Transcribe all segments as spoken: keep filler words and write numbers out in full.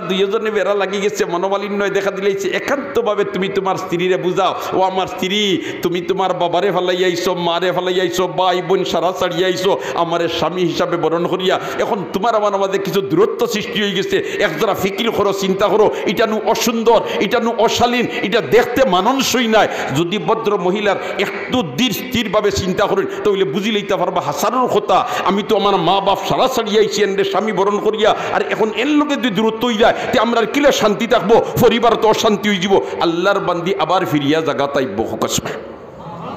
দুইওজনে বেড়া লাগি গেছে, মনোমালিন্য দেখা দিলাইছে। একান্তভাবে তুমি তুমার স্ত্রীরে বুঝাও, "ও আমার স্ত্রী, তুমি তুমার বাবারে ফালাই আইছো, মারে ফালাই আইছো, ভাই বইন সারা ছাড়িয়া আইছো, আমারে স্বামী হিসাবে বরণ করিয়া এখন তুমার আমার মাঝে কিছু দূরত্ব সৃষ্টি অই গেছে। একজরা ফিকির করো, চিন্তা করো, ইটা নু অসুন্দর, ইটা নু অশালীন, ইটা দেখতে মানানসই নায়।" যদি ভদ্র মহিলার একটু ধীর স্থিরভাবে চিন্তা করইন, তাইলে বুঝি লইতা পারবা হাছারর কথা। আমি তো আমার মা বাপ সারা ছাড়িয়া আইছি, এনরে স্বামী বরণ করিয়া, আর এখন এন লগে যদি দূরত্ব অই যায়, তে আমরার কিলা শান্তি থাকবো? পরিবার তো অশান্তি অই যিবো। আল্লার বান্দি আবার ফিরিয়া জাগাত আইবো। কউক্কা সুবহানাল্লাহ।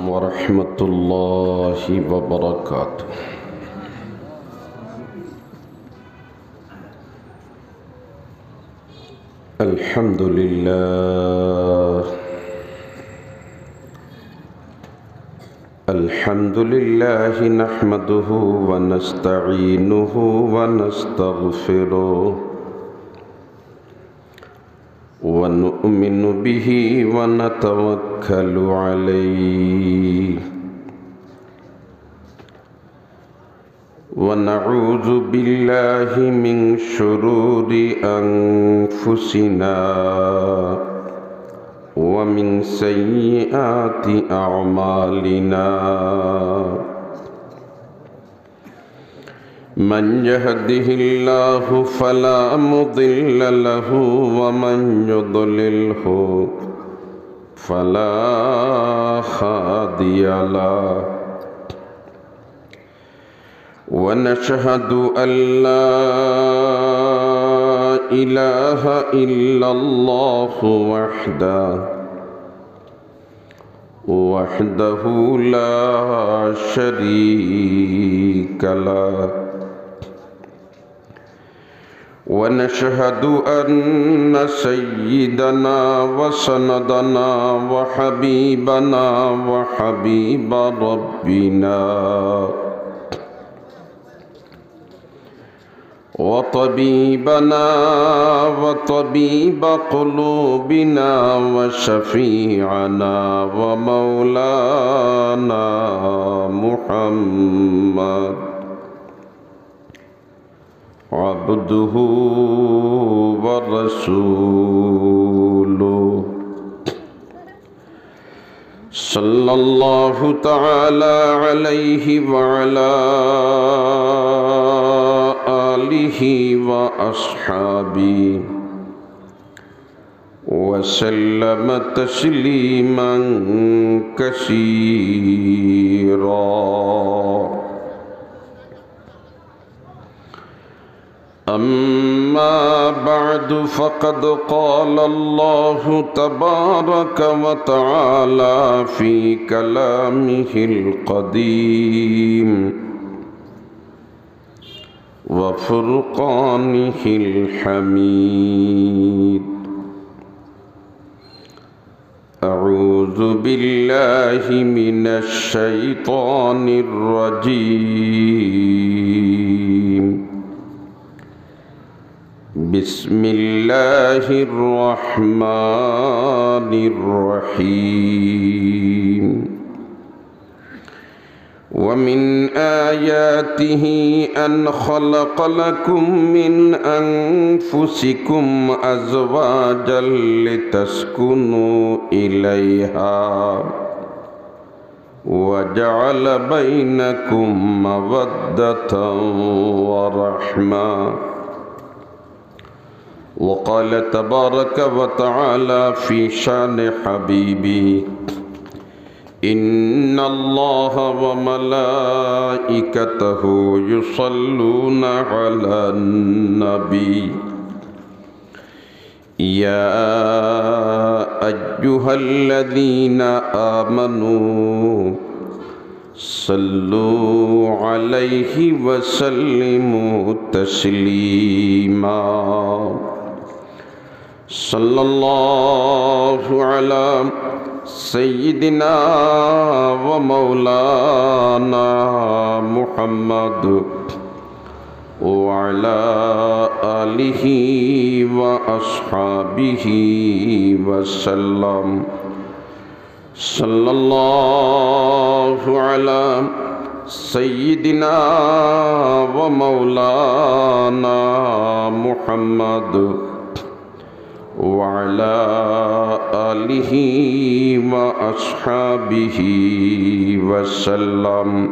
ورحمة الله وبركاته. الحمد لله. الحمد لله نحمده ونستعينه ونستغفره ونؤمن به ونتوكل عليه ونعوذ بالله من شرور أنفسنا ومن سيئات أعمالنا. من يهده الله فلا مضل له ومن يضلله فلا هادي له. ونشهد أن لا إله إلا الله وحده، وحده لا شريك له. ونشهد أن سيدنا وسندنا وحبيبنا وحبيب ربنا وطبيبنا وطبيب قلوبنا وشفيعنا ومولانا محمد عبده ورسوله، صلى الله تعالى عليه وعلى آله وأصحابه وسلم تسليما كثيرا. أما بعد، فقد قال الله تبارك وتعالى في كلامه القديم وفرقانه الحميد، أعوذ بالله من الشيطان الرجيم. بسم الله الرحمن الرحيم. ومن آياته أن خلق لكم من أنفسكم أزواجا لتسكنوا إليها وجعل بينكم مودة ورحمة. وقال تبارك وتعالى في شأن حبيبه: إن الله وملائكته يصلون على النبي، يا أيها الذين آمنوا صلوا عليه وسلموا تسليما. صلى الله على سيدنا ومولانا محمد وعلى آله وأصحابه وسلم. صلى الله على سيدنا ومولانا محمد وعلى آله وأصحابه وسلم.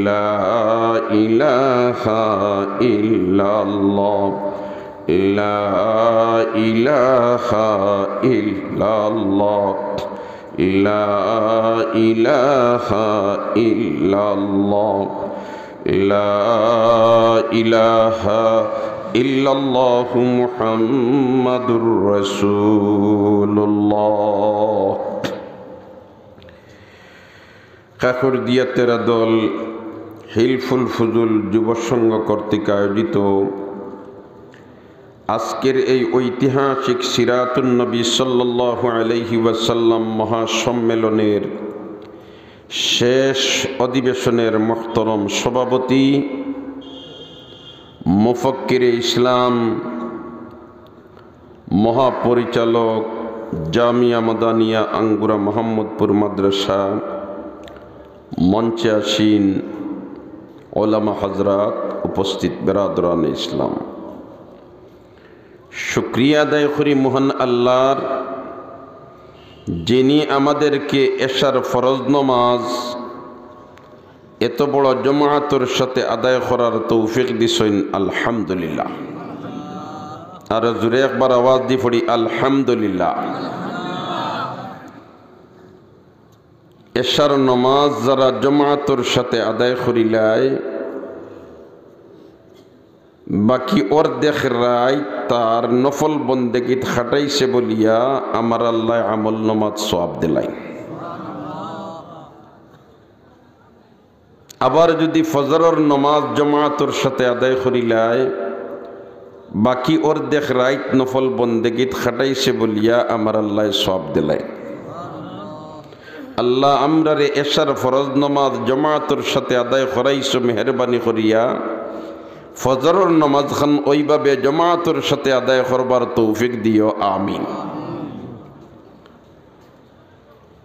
لا إله إلا الله. لا إله إلا الله. لا إله إلا الله. لا إله إلا الله محمد رسول الله. কাকরদিয়া তেরা দল হিলফুল ফুজুল যুব সংঘ কর্তৃক আয়োজিত আজকের এই ঐতিহাসিক সিরাতুন নবী সাল্লাল্লাহু আলাইহি ওয়াসাল্লাম মহাসম্মেলনের শেষ অধিবেশনের মোহতরম সভাপতি, মুফাক্কিরে ইসলাম, মহাপরিচালক, জামিয়া মাদানিয়া আঙ্গুরা মোহাম্মদপুর মাদ্রাসা, মঞ্চে আসীন ওলামা হজরাত, উপস্থিত বেরাদরানে ইসলাম, শুকরিয়া আদায় করি মহান আল্লাহর, যিনি আমাদেরকে এশার ফরজ নমাজ এত বড় জমাআতর সাথে আদায় করার তৌফিক দিছইন, আলহামদুলিল্লাহ। আর জোরে একবার আওয়াজ দি পড়ি, আলহামদুলিল্লাহ। এশার নমাজ যারা জমাআতর সাথে আদায় করিলায়, বাকি অর্ধেক রাইত তার নফল বন্দেগিত খাটাইছে বলিয়া আমার আল্লায় আমল নমাজ সওয়াব দিলাইন। আবার যদি ফজরর নমাজ জমাআতর সাথে আদায় করিলায়, বাকি অর্ধেক রাইত নফল বন্দেগিত খাটাইছে বলিয়া আমার আল্লায় সওয়াব দিলাইন। আল্লাহ, আমরারে এশার ফরজ নমাজ জমাআতর সাথে আদায় করাইছো মেহেরবানি করিয়া, ফজরর নমাজ খান ওইভাবে জমাআতর সাথে আদায় করবার তৌফিক দিও, আমিন।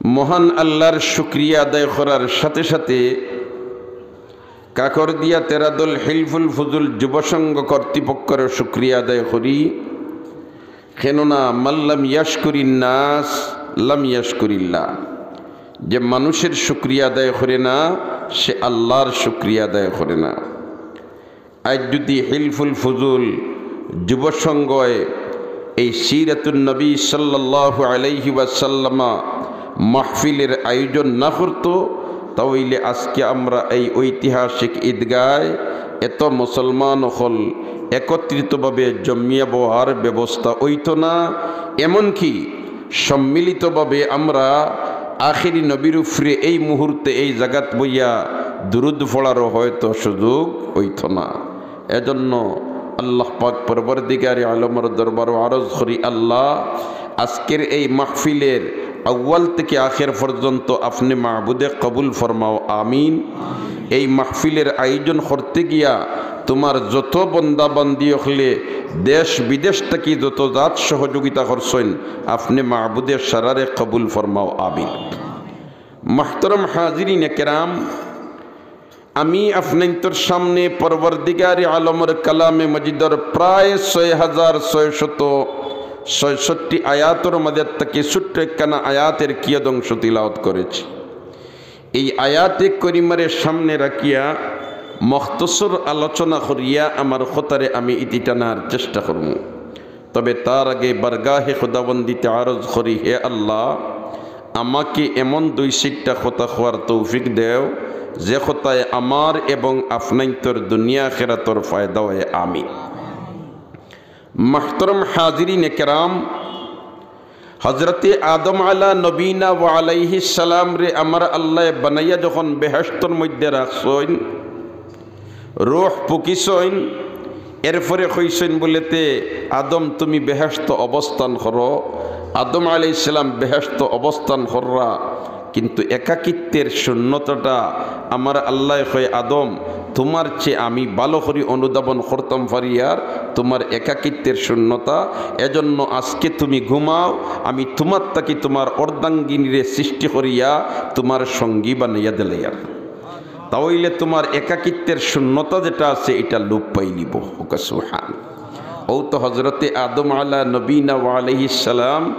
মহান আল্লাহর শুকরিয়া আদায় করার সাথে সাথে কাকরদিয়া তেরা দল হিলফুল ফুজুল যুব সংঘ কর্তৃপক্ষর শুকরিয়া আদায় করি। কেননা মাল্লাম ইয়াশকুরিন নাস লাম ইয়াশকুরিল্লাহ, যে মানুষের শুকরিয়া আদায় করে না, সে আল্লাহর শুকরিয়া আদায় করে না। আজ যদি হিলফুল ফুজুল যুব সংঘয় এই সিরাতুন নবী সাল্লাল্লাহু আলাইহি ওয়াসাল্লামা মাহফিলের আয়োজন না করত, তাহলে আজকে আমরা এই ঐতিহাসিক ঈদগায় এত মুসলমান অকল একত্রিতভাবে জমিয়া বওয়ার ব্যবস্থা অইত না। এমনকি সম্মিলিতভাবে আমরা আখেরি নবীর উপরে এই মুহূর্তে এই জাগাত বইয়া দুরুদ পড়ারও হয়তো সুযোগ অইত না। এজন্য আল্লাহ পাক পরওয়ারদিগারে আলমর দরবারো আরজ করি, আল্লাহ, আজকের এই মাহফিলের আউয়াল থেকে আখের পর্যন্ত আপনি মাবুদে কবুল ফরমাও, আমিন। এই মাহফিলের আয়োজন করতে গিয়া তোমার যত বন্দা বান্দি অকলে দেশ বিদেশ থাকি যত জাত সহযোগিতা করছইন, আপনি মাবুদে সারারে কবুল ফরমাও, আমিন। মুহতরম হাজিরিন কেরাম, আমি আপনাইন্তর সামনে পরওয়ারদিগারে আলমর কালামে মজিদর প্রায় ছয় হাজার ছয়শত ছয়ষট্টি আয়াতর মাঝে থাকি ছোট্ট একখানা আয়াতের কিয়দংশ তিলাওয়াত করেছি। এই আয়াতে করিমারে সামনে রাখিয়া মখতসর আলোচনা করিয়া আমার কথারে আমি ইতি টানার চেষ্টা করমু। তবে তার আগে বারগাহে খুদাবন্দিতে আরজ করি, হে আল্লাহ, আমাকে এমন দুই চাইরটা কথা কওয়ার তৌফিক দেও, যে কথায় আমার এবং আপনাইন্তর দুনিয়া আখেরাতর ফায়দা হয়। আমিন। মুহতরম হাজিরিন কেরাম, হজরতে আদম আলা নবীনা ওয়া আলাইহিস সালাম রে আমার আল্লায় বানাইয়া যখন বেহেশতর মধ্যে রাখছইন, রূহ ফুকিছইন, এরপরে কইছইন বুলে, "তে আদম, তুমি বেহেশত অবস্থান করো।" আদম আলাইহিস সালাম বেহেশত অবস্থান কররা, কিন্তু একাকিত্বের শূন্যতাটা আমার আল্লায় কয়, "আদম, তোমার চেয়ে আমি ভালো করি অনুধাবন করতাম পারি আর তোমার একাকিত্বের শূন্যতা। এজন্য আজকে তুমি ঘুমাও, আমি তোমার থাকি তোমার অর্ধাঙ্গিনীরে সৃষ্টি করিয়া তোমার সঙ্গী বানাইয়া দিলাইয়ার।" তা অইলে তোমার একাকিত্বের শূন্যতা যেটা আছে, এটা লোপ পাইলিব। ওকে সুবহান। অউ তো হজরতে আদম আলা নবীনা ওয়া আলাইহিস সালাম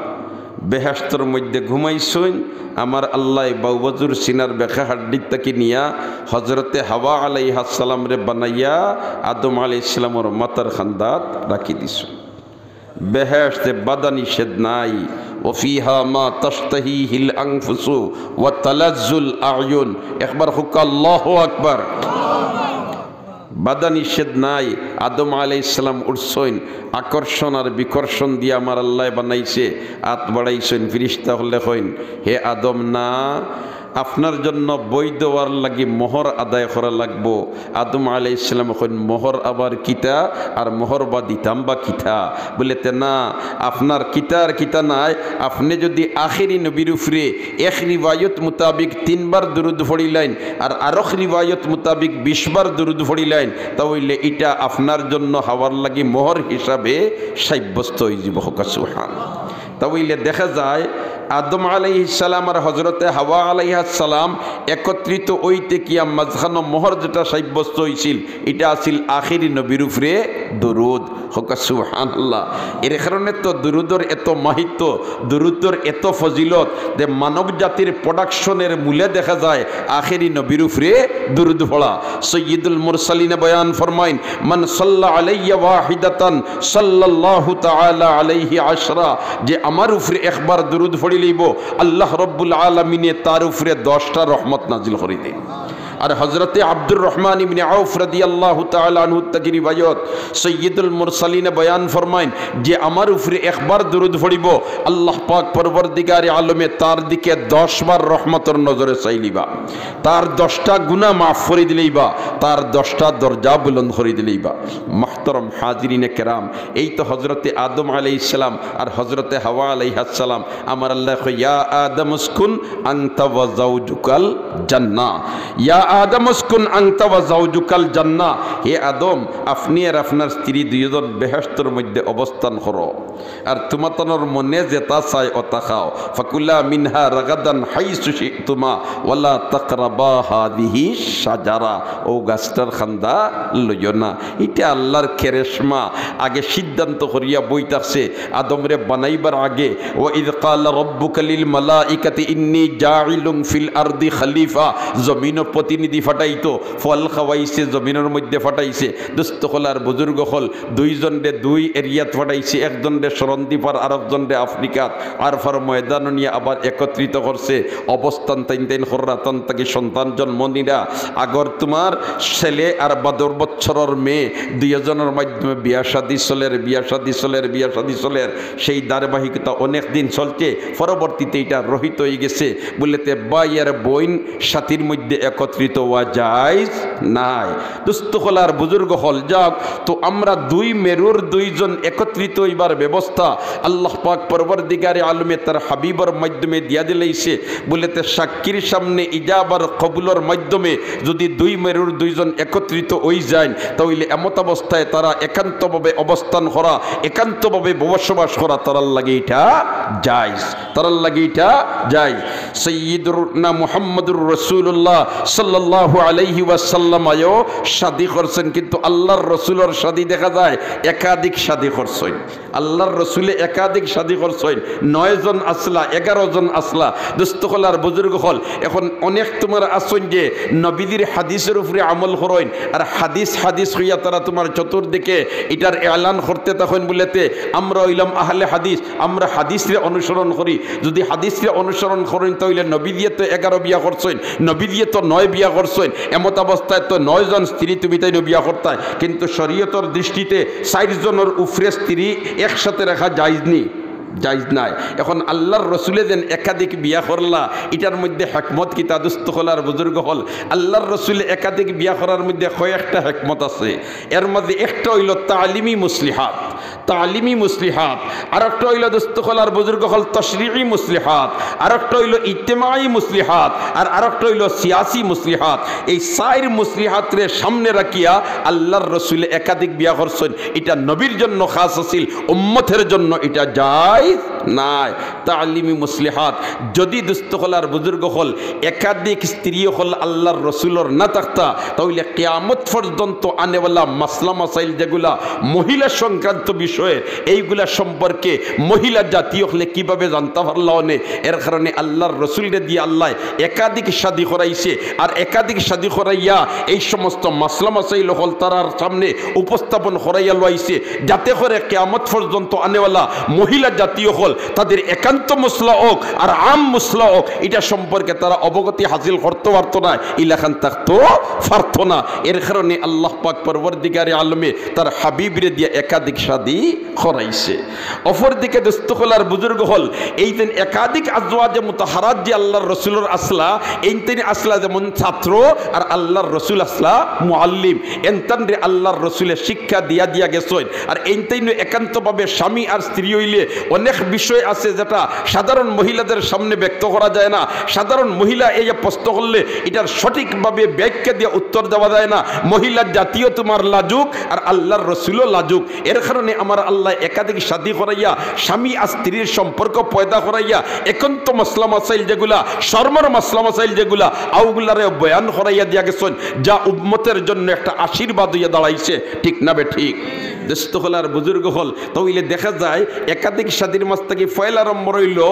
বেহেশতর মধ্যে ঘুমাইছইন। আমার আল্লায় বাউবাজুর সিনার বেকা হাড্ডির থাকি নিয়া হজরতে হাওয়া আলাইহাস সালামরে বানাইয়া আদম আলাইহিস সালামর মাথার খান্দাত রাখি দিছইন। বেহেশতে বাধা নিষেধ নাই। ওয়া ফিহা মা তাশতাহিহিল আনফুসু ওয়া তালাজ্জুল আয়ুন। একবার কউক্কা আল্লাহু আকবার। বাধা নিষেধ নাই। আদম আলাইহিস সালাম উঠছইন, আকর্ষণ আর বিকর্ষণ দিয়া আমার আল্লায় বানাইছে। আত বাড়াইছইন, ফিরিস্তা অকলে কইন, "হে আদম, না, আপনার জন্য বৈধ অওয়ার লাগি মোহর আদায় করা লাগবো।" আদম আলাইহিস সালামে কইন, "মোহর আবার কিতা? আর মোহর বা দিতাম বা কিতা?" বুলে, "তে না, আপনার কিতা আর কিতা নাই, আপনে যুদি আখেরি নবীর উপরে এক রিওয়ায়ত মোতাবিক তিনবার দুরুদ পড়িলাইন, আর আরক রিওয়ায়ত মোতাবিক বিশ বার দুরুদ পড়িলাইন, তা অইলে ইটা আপনার জন্য হাওয়ার লাগি মোহর হিসাবে সাব্যস্ত অইযিবো।" কউক্কা সুবহানাল্লাহ। তা অইলে দেখা যায় আদম আলাইহিস সালাম আর হজরতে হাওয়া আলাইহাস সালাম একত্রিত অইতে কিয়া মাঝখানো মোহর যেটা সাব্যস্ত অইছিল, ইটা আছিল আখেরি নবীর উপরে দুরুদ। কউক্কা সুবহানাল্লাহ। এর কারণে তো দুরুদর এত মাহিত্য, দুরুদর এত ফজিলত, যে মানব জাতির প্রোডাকশনের মূলে দেখা যায় আখেরি নবীর উপরে দুরুদ পড়া। সৈয়দুল মুরসালিনে বয়ান ফরমাইন, "মান সাল্লা আলাইয়া ওয়াহিদাতান সাল্লাল্লাহু তাআলা আলাইহি আশরা", যে আমার উপরে একবার দুরুদ পড়িলাইবো, আল্লাহ রব্বুল আলামিনে তার উপরে দশটা রহমত নাজিল করি দেইন। আর হজরতে আব্দুর রহমান ইবনে আউফ রাদিয়াল্লাহু তাআলা আনহু থাকি রিওয়ায়ত, সৈয়দুল মুরসালিনে বয়ান ফরমাইন যে আমার উপরে একবার দুরুদ পড়িবো, আল্লাহ পাক পরওয়ারদিগারে আলমে তার দিকে দশ বার রহমতর নজরে চাইলিবা, তার দশটা গুনাহ মাফ করি দিলাইবা, তার দশটা দরজা বুলন্দ করি দিলাইবা। মুহতারাম হাজিরিনে কেরাম, এই তো হজরতে আদম আলাইহিস সালাম আর হজরতে হাওয়া আলাইহাস সালাম। আমার আল্লায় কয়, "ইয়া আদম উসকুন আনতা ওয়া জাওজুকাল জান্নাহ।" ইয়া আদম উসকুন আনতা ওয়া জাওজুকাল জান্নাহ। হে আদম, আপনে আর আপনার স্ত্রী দুইজন বেহেশতর মধ্যে অবস্থান করো। আর তুমাতানর মনে যেতা চায় অতা খাও। ফাকুলা মিনহা রাগাদান হাইসু শি'তুমা ওয়ালা তাকরাবা হাযিহি শাজারা। অউ গাছটার খান্দা লইও না। ইটা আল্লাহর কেরেশমা। আগে সিদ্ধান্ত করিয়া বই থাকছে। আদমরে বানাইবার আগে, "ওয়া ইয ক্বালা রাব্বুকা লিল মালাইকাতি ইন্নী জাইলুন ফিল আরদি খলিফা", জমিনর প্রতিনিধি ফাটাইতো, ফল খাওয়াইছে, জমিনর মধ্যে ফাটাইছে। দোস্ত অকল আর বুজুর্গ অকল, দুইজনরে দুই এরিয়াত ফাটাইছে, একজনরে সরন্দিপার, আরকজনরে আফ্রিকাত। আরফার ময়দানো নিয়া আবার একত্রিত করছে। অবস্থান তাইন তাইন কররা, তান থাকি সন্তান জন্ম নিরা। আগর তুমার ছেলে আর বাদর বছরর মেয়ে, দুইজনর মাধ্যমে বিয়া শাদী চলের, বিয়া শাদী চলের, বিয়া শাদী চলের। সেই ধারাবাহিকতা অনেক দিন চলছে, পরবর্তীতে ইটা রহিত অইগেছে। বুলে, তে ভাই আর বইন সাথীর মধ্যে একত্রিত অওয়া জায়েজ নাই। দোস্ত অকল আর বুজুর্গ অকল, যাউক, তো আমরা দুই মেরুর দুইজন একত্রিত অইবার ব্যবস্থা আল্লাহ পাক পরওয়ারদিগারে আলমে তার হাবিবর মাধ্যমে দিয়া দিলাইছে। বুলে, তে সাক্ষীর সামনে ইজাবার কবুলর মাধ্যমে যুদি দুই মেরুর দুইজন একত্রিত অইযাইন, তা অইলে এমতাবস্থায় তারা একান্তভাবে অবস্থান করা, একান্তভাবে বসবাস করা তারার লাগি ইটা জায়েজ, তারার লাগি ইটা জায়েজ। সাইয়্যিদুনা মুহাম্মাদুর রাসূলুল্লাহ সাল্লাল্লাহু আলাইহি ওয়াসাল্লাম আয়ও শাদী করছইন, কিন্তু আল্লাহর রসুলর শাদী দেখা যায় একাধিক শাদী করছইন। আল্লাহর রসুলে একাধিক শাদী করছইন, নয় জন আছলা, এগারো জন আছলা। দোস্ত অকল আর বুজুর্গ অকল, এখন অনেক তুমার আছইন যে নবীজির হাদিসর উপরে আমল করইন, আর হাদিস হাদিস কইয়া তারা তুমার চতুর্দিকে ইটার এলান করতে থাকইন বুলে, তে আমরা অইলাম আহলে হাদিস, আমরা হাদিসরে অনুসরণ করি। যুদি হাদিসরে অনুসরণ করইন, তা অইলে নবীজিয়ে তো এগারো বিয়া করছইন, নবীজিয়ে তো নয় বিয়া করছইন, এমতাবস্থায় তো নয় জন স্ত্রী তুমি তাইন বিয়া করতায়, কিন্তু শরীয়তর দৃষ্টিতে চাইর জনর উপরে স্ত্রী একসাথে রাখা জায়েজ নি? জায়েজ নাই। এখন আল্লাহর রসুলে যেন একাধিক বিয়া করলা, ইটার মধ্যে হেকমত কিতা? দোস্ত অকল আর বুজুর্গ অকল, আল্লাহর রসুলে একাধিক বিয়া করার মধ্যে কয়েকটা হেকমত আছে। এর মাঝে একটা অইলো তালিমি মুসলিহাত, তালিমি মুসলিহাত, আরকটা অইলো দোস্ত অকল আর বুজুর্গ অকল তশরিঈ মুসলিহাত, আরকটা অইলো ইজতিমায়ী মুসলিহাত, আর আরকটা অইলো সিয়াসি মুসলিহাত। এই চাইর মুসলিহাতরে সামনে রাখিয়া আল্লাহর রসুলে একাধিক বিয়া করছইন। ইটা নবীর জন্য খাস আছিল, উম্মতের জন্য ইটা জায়েজ নাই, তালিমি মুসলিহাত। যদি দোস্ত অকল আর বুজুর্গ অকল, একাধিক স্ত্রী অকল আল্লাহর রসুলর না থাকতা, তাইলে কিয়ামত পর্যন্ত আনেওয়ালা মাসলা মাসাইল যেগুলা মহিলা সংক্রান্ত বিষয়ে, এইগুলা সম্পর্কে মহিলা জাতি অকলে কিভাবে জানতা পারলা অনে? এর কারণে আল্লাহর রসুলরে দিয়া আল্লায় একাধিক শাদী করাইছে, আর একাধিক শাদী করাইয়া এই সমস্ত মাসলা মাসাইল অকল তারার সামনে উপস্থাপন করাইয়া লইছে, যাতে করে কিয়ামত পর্যন্ত আনেওয়ালা মহিলা জাতি অকল তাদের একান্ত মাসলা অউক আর আম মাসলা অউক, ইটা সম্পর্কে তারা অবগতি হাসিল করতো পারতো না, ইলাখান থাকতো পারতো না। এর কারণে আল্লাহ পাক পরওয়ারদিগারে আলমে তার হাবিবরে দিয়া একাধিক শাদী করাইছে। অপরদিকে দোস্ত অকল আর বুজুর্গ অকল, এই দিন একাধিক আজওয়াজে মুতাহারাত যে আল্লাহর রসুলর আছলা, এইনতাইন আছলা যেমন ছাত্র, আর আল্লাহর রসুল আছলা মুআল্লিম। এনতানরে আল্লাহর রসুলে শিক্ষা দিয়া দিয়া গেছইন। আর এইনতাইন একান্তভাবে স্বামী আর স্ত্রী অইলে অনেক বিষয় আছে যেটা সাধারণ মহিলাদের সামনে ব্যক্ত করা যায় না। সাধারণ মহিলা এই যে প্রশ্ন করলে ইটার সঠিকভাবে ব্যাখ্যা দিয়া উত্তর দেওয়া যায় না। মহিলা জাতিও তোমার লাজুক, আর আল্লাহর রসুলও লাজুক। এর কারণে আমার আল্লায় একাধিক শাদী করাইয়া, স্বামী আর স্ত্রীর সম্পর্ক পয়দা করাইয়া, একান্ত মাসলা মাসাইল যেগুলা, শরমর মাসলা মাসাইল যেগুলা, অউগুলারে বয়ান করাইয়া দিয়া গেছইন, যা উম্মতের জন্য একটা আশীর্বাদ অইয়া দাঁড়াইছে। ঠিক না বেঠিক? দোস্ত অকল আর বুজুর্গ অকল, তাইলে দেখা যায় একাধিক শাদীর মাঝ থাকি পয়লা নম্বর অইলো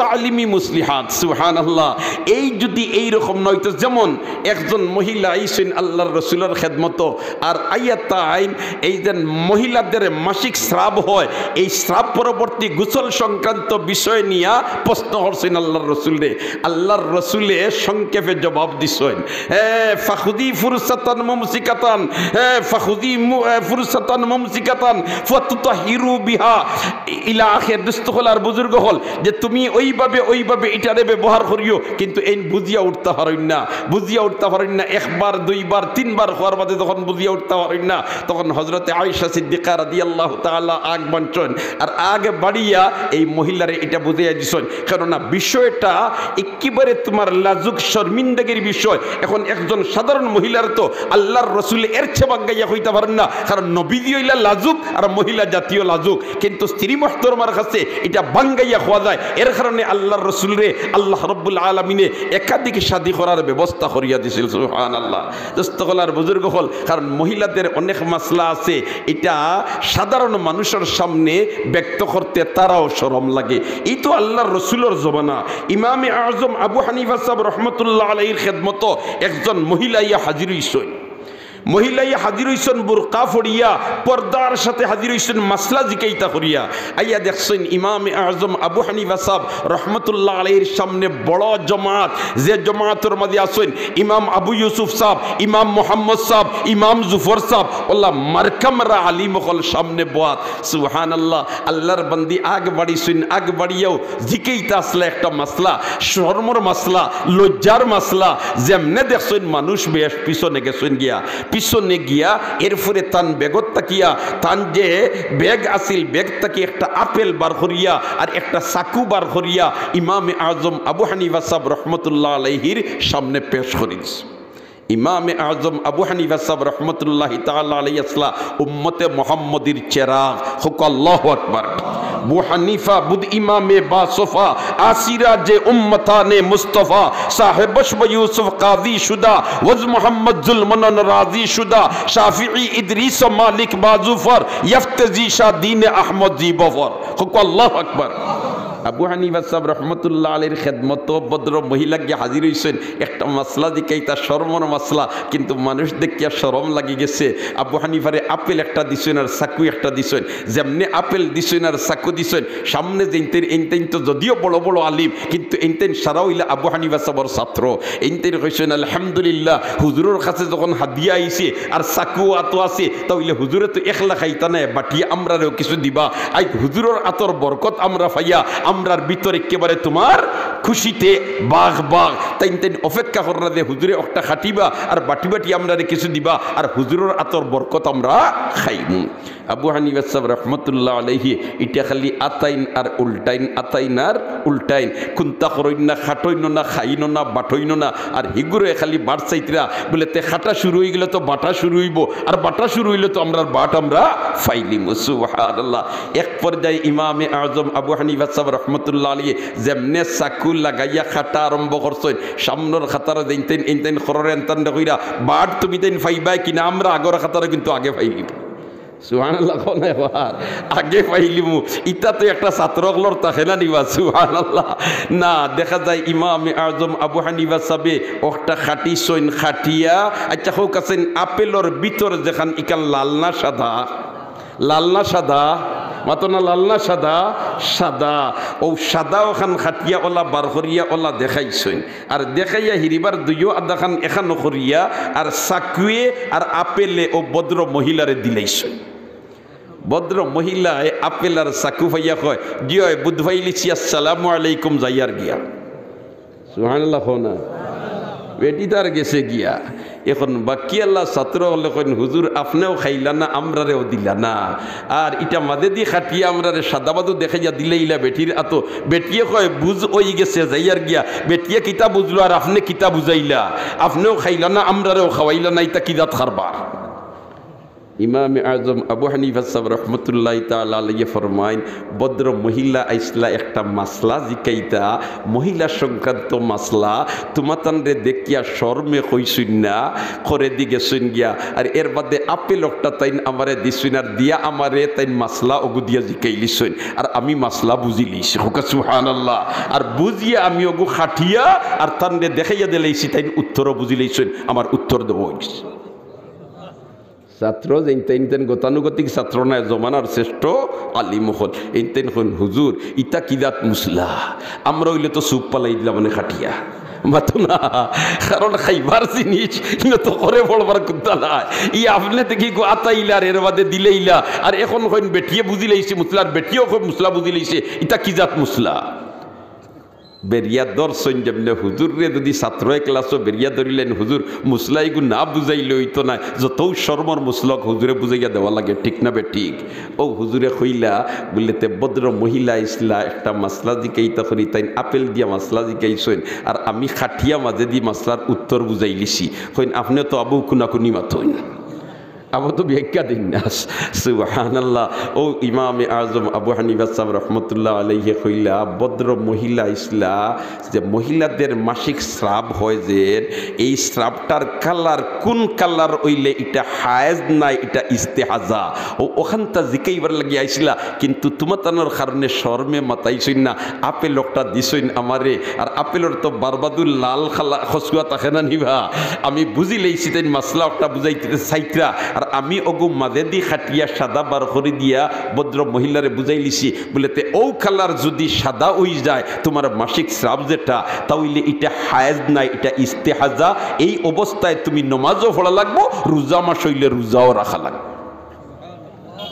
তালিমি মুসলিহাত। সুবহানাল্লাহ। এই যদি এই রকম না অইতো, যেমন একজন মহিলা আইছইন আল্লাহর রসুলর খেদমতো, আর আইয়া তাইন এই যে মহিলাদের মাসিক স্রাব হয়, এই স্রাব পরবর্তী গোসল সংক্রান্ত বিষয় নিয়া প্রশ্ন করছইন আল্লাহর রসুলরে। আল্লাহর রসুলে সংক্ষেপে জবাব দিছইন, হে ফাখুদি ফুরসাতান মুমসিকাতান, হে ফাখুদি মু-, এ, ফুরসাতান মুমসিকাতান ফাতুতাহিরু বিহা, ইলা আখির। দোস্ত অকল আর বুজুর্গ অকল, যে তুমি ওইভাবে, ওইভাবে ইটারে ব্যবহার করিও, কিন্তু এইন বুঝিয়া উঠতা পারইন না, বুঝিয়া উঠতা পারইন না। একবার, দুইবার, তিনবার কওয়ার বাদে যখন বুঝিয়া উঠতা পারইন না, তখন হযরতে আয়েশা সিদ্দিকা রাদিয়াল্লাহু তাআলা আগ বাড়ছইন, আর আগ বাড়িয়া এই মহিলারে ইটা বুঝাইয়া দিছইন। কেননা বিষয়টা একেবারে তোমার লাজুক শর্মিন্দাগির বিষয়। এখন একজন সাধারণ মহিলার তো আল্লাহর রসুল এর চেয়ে বাঙ্গাইয়া কইতা পারইন না, কারণ নবীজি অইলা লাজুক আর মহিলা জাতিও লাজুক, কিন্তু স্ত্রী মুহতরমার কাছে ইটা বাঙ্গাইয়া কওয়া যায়। এর কারণে আল্লাহর রসুলরে আল্লাহ রব্বুল আলামিনে একাধিক শাদী করার ব্যবস্থা করিয়া দিছিল। সুবহানাল্লাহ। দোস্ত অকল আর বুজুর্গ অকল, কারণ মহিলাদের অনেক মাসলা আছে, ইটা সাধারণ মানুষর সামনে ব্যক্ত করতে তারাও শরম লাগে। ই তো আল্লাহর রসুলর জমানা। ইমামে আজম আবু হানিফা সাহেব রহমতুল্লাহ আলাইহির খেদমতো একজন মহিলা আইয়া হাজির অইছইন। মহিলা আইয়া হাজির অইছইন বুরকা পড়িয়া, পর্দার সাথে হাজির অইছইন, মাসলা জিকাইতা করিয়া। আইয়া দেখছইন ইমামে আজম আবু হানিফা সাহেব রহমতুল্লাহ আলাইহির সামনে বড় জমাত, যে জমাতর মাঝে আছইন ইমাম আবু ইউসুফ সাহেব, ইমাম মোহাম্মদ সাহেব, ইমাম জুফর সাহেব, অলা মার্কামারা আলিম অকল সামনে বওয়াত। সুবহানাল্লাহ। আল্লাহর বান্দি আগ বাড়িছইন, আগ বাড়িয়াও জিকাইতা আছলা একটা মাসলা, শরমর মাসলা, লজ্জার মাসলা। যেমনে দেখছইন মানুষ বেশ পিছনে গেছইন গিয়া, পিছনে গিয়া এরপরে তান ব্যাগত থাকিয়া, তান যে ব্যাগ আছিল, ব্যাগ থাকি একটা আপেল বার করিয়া আর একটা চাকু বার করিয়া ইমামে আজম আবু হানিফা সাহেব রহমতুল্লাহ আলাইহির সামনে পেশ করি দিছে। ইমামে আজম আবু হানিফা সাহেব রহমতুল্লাহি তাআলা আলাইহি আছলা উম্মতে মুহাম্মদীর চেরাগ। কউক্কা আল্লাহু আকবার। আবু হানিফা বুদ ইমামে বাসফা, আসিরা যে উম্মতানে মুস্তফা, সাহেব বশব ইউসুফ কাজী শুদা, ওয়াজ মোহাম্মদ জুলমনন রাজি শুদা, শাফিঈ ইদ্রিস মালিক বাজুফর, ইফতেজি শাহ দ্বীন আহমদ জি বফর। কউক্কা আল্লাহু আকবার। আবু হানিফা সাহেব রহমতুল্লাহ আলাইহির খেদমতো ভদ্র মহিলা গিয়া হাজির অইছইন, একটা মাসলা জিকাইতা, শরমর মাসলা, কিন্তু মানুষ দেখিয়া শরম লাগি গেছে। আবু হানিফারে আপেল একটা দিছইন আর চাকু একটা দিছইন। যেমনে আপেল দিছইন আর চাকু দিছইন, সামনে যেইনতাইন, এইনতাইন তো যদিও বড় বড় আলিম, কিন্তু এইনতাইন সারা অইলা আবু হানিফা সাহেবর ছাত্র। এইনতাইন কইছইন, আলহামদুলিল্লাহ, হুজুরর কাছে যখন হাদিয়া আইছে আর চাকু আতো আছে, তা অইলে হুজুরে তো একলা খাইতা নায়, বাটিয়া আমরারেও কিছু দিবা। আইজ হুজুরর আতর বরকত আমরা পাইয়া, আমরার ভিতর একেবারে তোমার খুশিতে বাঘ বাঘ। তাইন তাইন অপেক্ষা কররা যে হুজুরে একটা খাটিবা আর বাটি বাটি আমরারে কিছু দিবা, আর হুজুরর আতর বরকত আমরা খাইমু। আবু হানিফা সাহেব রহমতুল্লাহ আলাইহি ইটা খালি আতাইন আর উল্টাইন, আতাইন আর উল্টাইন, কুন্তা করইন না, খাটইন না, খাইন না, বাটইন না। আর হিগুরে খালি বাট চাইতরা, বলে, "তে খাটা শুরু অই গেলে তো বাটা শুরু অইবো, আর বাটা শুরু অইলে তো আমরার বাট আমরা ফাইলিমু।" সুবহানাল্লাহ। এক পর্যায়ে ইমামে আজম আবু হানিফা সাহেব রহমতুল্লাহ আলাইহি যেমনে চাকু লাগাইয়া খাটা আরম্ভ করছইন, সামনর খাতারো যেইনতেন এইনতেন খররে এনতান দেখইরা, "বাট তুমি তাইন ফাইবায় কিনা, আমরা আগর খাতারো কিন্তু আগে ফাইলিমু।" সুবহানাল্লাহ, কও না এবার? আগে ফাইলিমু। ইতা তো একটা ছাত্র অকলর থাকে না নি বা? সুবহানাল্লাহ। না, দেখা যায় ইমামে আজম আবু হানিফা সাহেবে একটা খাটিছইন, খাটিয়া, আচ্ছা, কউক্কা চাইন, আপেলর ভিতর যেখান, ইখান লাল না সাদা? লাল না সাদা? মাতো না, লাল না সাদা? সাদা। অউ সাদা অখান খাটিয়া অলা বার করিয়া অলা দেখাইছইন। আর দেখাইয়া হিরিবার দুইও আধাখান এখানো করিয়া আর চাকুয়ে আর আপেলে অউ ভদ্র মহিলারে দিলাইছইন। ভদ্র মহিলায় আপেল আর চাকু পাইয়া কয়, "জি অয়, বুঝ পাইলিছি, আসসালামু আলাইকুম, যাইয়ার গিয়া।" সুবহানাল্লাহ, কও না? বেটি তার গেছে গিয়া। এখন বাকি আল্লাহ ছাত্র অকলে কইন, "হুজুর, আপনেও খাইলা না, আমরারেও দিলা না। আর ইটা মাঝেদি খাটিয়া আমরারে সাদাবাদু দেখাইয়া দিলাইলা বেটির আতো।" বেটিয়ে কয়, "বুঝ অই গেছে, যাইয়ার গিয়া।" বেটিয়ে কিতা বুঝলো আর আপনে কিতা বুঝাইলা? আপনেও খাইলা না, আমরারেও খাওয়াইলা না, ইতা কি জাত কারবার? ইমামে আজম আবু হানিফা সাহেব রহমতুল্লাহি তাআলা আলাইহি ফরমাইন, ভদ্র মহিলা আইছলা একটা মাসলা জিকাইতা, মহিলা সংক্রান্ত মাসলা, তুমাতানরে দেখিয়া শরমে কইছইন না, খরেদি গেছইন গিয়া। আর এর বাদে আপেল একটা তাইন আমারে দিছইন, আর দিয়া আমারে তাইন মাসলা অগু দিয়া জিকাইলিছইন, আর আমি মাসলা বুঝিলিছি। কউক্কা সুবহানাল্লাহ। আর বুঝিয়া আমি অগু খাটিয়া আর তানরে দেখাইয়া দিলাইছি, তাইন উত্তরও বুঝিলাইছইন, আমার উত্তর দেওয়া অই গেছে। ছাত্র যেইনতেন এইনতেন গতানুগতিক ছাত্র নায়, জমানার শ্রেষ্ঠ আলিম অকল। এইনতেন কইন, "হুজুর, ইতা কি জাত মুসলা? আমরা অইলে তো চুপ ফালাই দিলাম অনে খাটিয়া।" মাতো না, কারণ খাইবার জিনিস, ইনো তো খরে পড়বার কুন্তা নায়। ই আপনে দেখি গু আতাইলা আর এর বাদে দিলাইলা, আর এখন কইন বেটিয়ে বুঝিলাইছে মুসলা, আর বেটিয়েও কয় মুসলা বুঝিলাইছে, ইতা কি জাত মুসলা? বেরিয়া ধরছইন যেমনে, হুজুররে যুদি ছাত্র এক ক্লাসও বেরিয়া ধরিলাইন, "হুজুর, মুসলা ইগু না বুঝাইলে অইতো নায়, যতউ শরমর মুসলা অউক হুজুরে বুঝাইয়া দেওয়া লাগে, ঠিক না বেঠিক?" অউ হুজুরে কইলা, বলে, "তে ভদ্র মহিলা আইছলা, একটা মাসলা জিকাইতা করি, তাইন আপেল দিয়া মাসলা জিকাইছইন, আর আমি খাটিয়া মাঝেদি মাসলার উত্তর বুঝাইলিছি।" কইন, "আপনে তো আবু কুনাকুনি মাতইন।" আবু তো ব্যাখ্যা দিন না। সুবহানাল্লাহ। অউ ইমামে আজম আবু হানিফা সাহেব রহমতুল্লাহ আলাইহি কইলা, ভদ্র মহিলা আইছলা, যে মহিলাদের মাসিক স্রাব হয় যে, এই স্রাবটার কালার কুন কালার অইলে ইটা হায়েজ নায়, ইটা ইস্তেহাজা। অউ অখানতা জিকাইবার লাগি আইছলা, কিন্তু তুমাতানর কারণে শরমে মাতাইছইন না, আপেল একটা দিছইন আমারে, আর আপেলর তো বারবাদুর লাল খালা খসুয়া থাকে না নি বা? আমি বুঝিলাইছি তাইন মাসলা একটা বুঝাইতে চাইতরা, আর আমি অগু মাঝেদি খাটিয়া সাদা বার করি দিয়া ভদ্র মহিলারে বুঝাইলিছি। বলে, "তে অউ কালার যুদি সাদা অই যায় তুমার মাসিক স্রাব যেটা, তা অইলে ইটা হায়েজ নায়, ইটা ইস্তেহাজা। এই অবস্থায় তুমি নমাজও পড়া লাগবো, রোজা মাস অইলে রোজাও রাখা লাগবো।"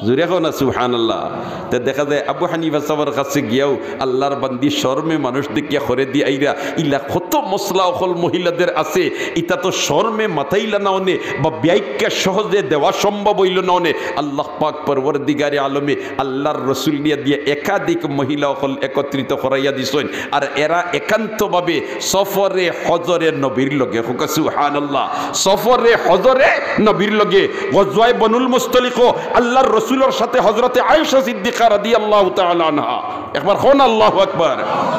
জুরে কও না সুবহানাল্লাহ। তে দেখা যায় আবু হানিফা সাহেবর কাছে গিয়াও আল্লাহর বান্দি শরমে মানুষ দেখিয়া খরেদি আইরা, ইলা কত মাসলা অকল মহিলাদের আছে, ইতা তো শরমে মাতাইলা না অনে, বা ব্যাখ্যা সহজে দেওয়া সম্ভব অইলো না অনে। আল্লাহ পাক পরওয়ারদিগারে আলমে আল্লাহর রসুল দিয়া দিয়া একাধিক মহিলা অকল একত্রিত করাইয়া দিছইন, আর এরা একান্তভাবে সফরে হজরে নবীর লগে, কউক্কা সুবহানাল্লাহ, সফরে হজরে নবীর লগে, গজওয়ায়ে বনুল মুস্তলিকো আল্লাহর রসুলর সাথে হজরতে আয়েশা সিদ্দিকা রাদিয়াল্লাহু তাআলা আনহা। একবার কও না আল্লাহু আকবার।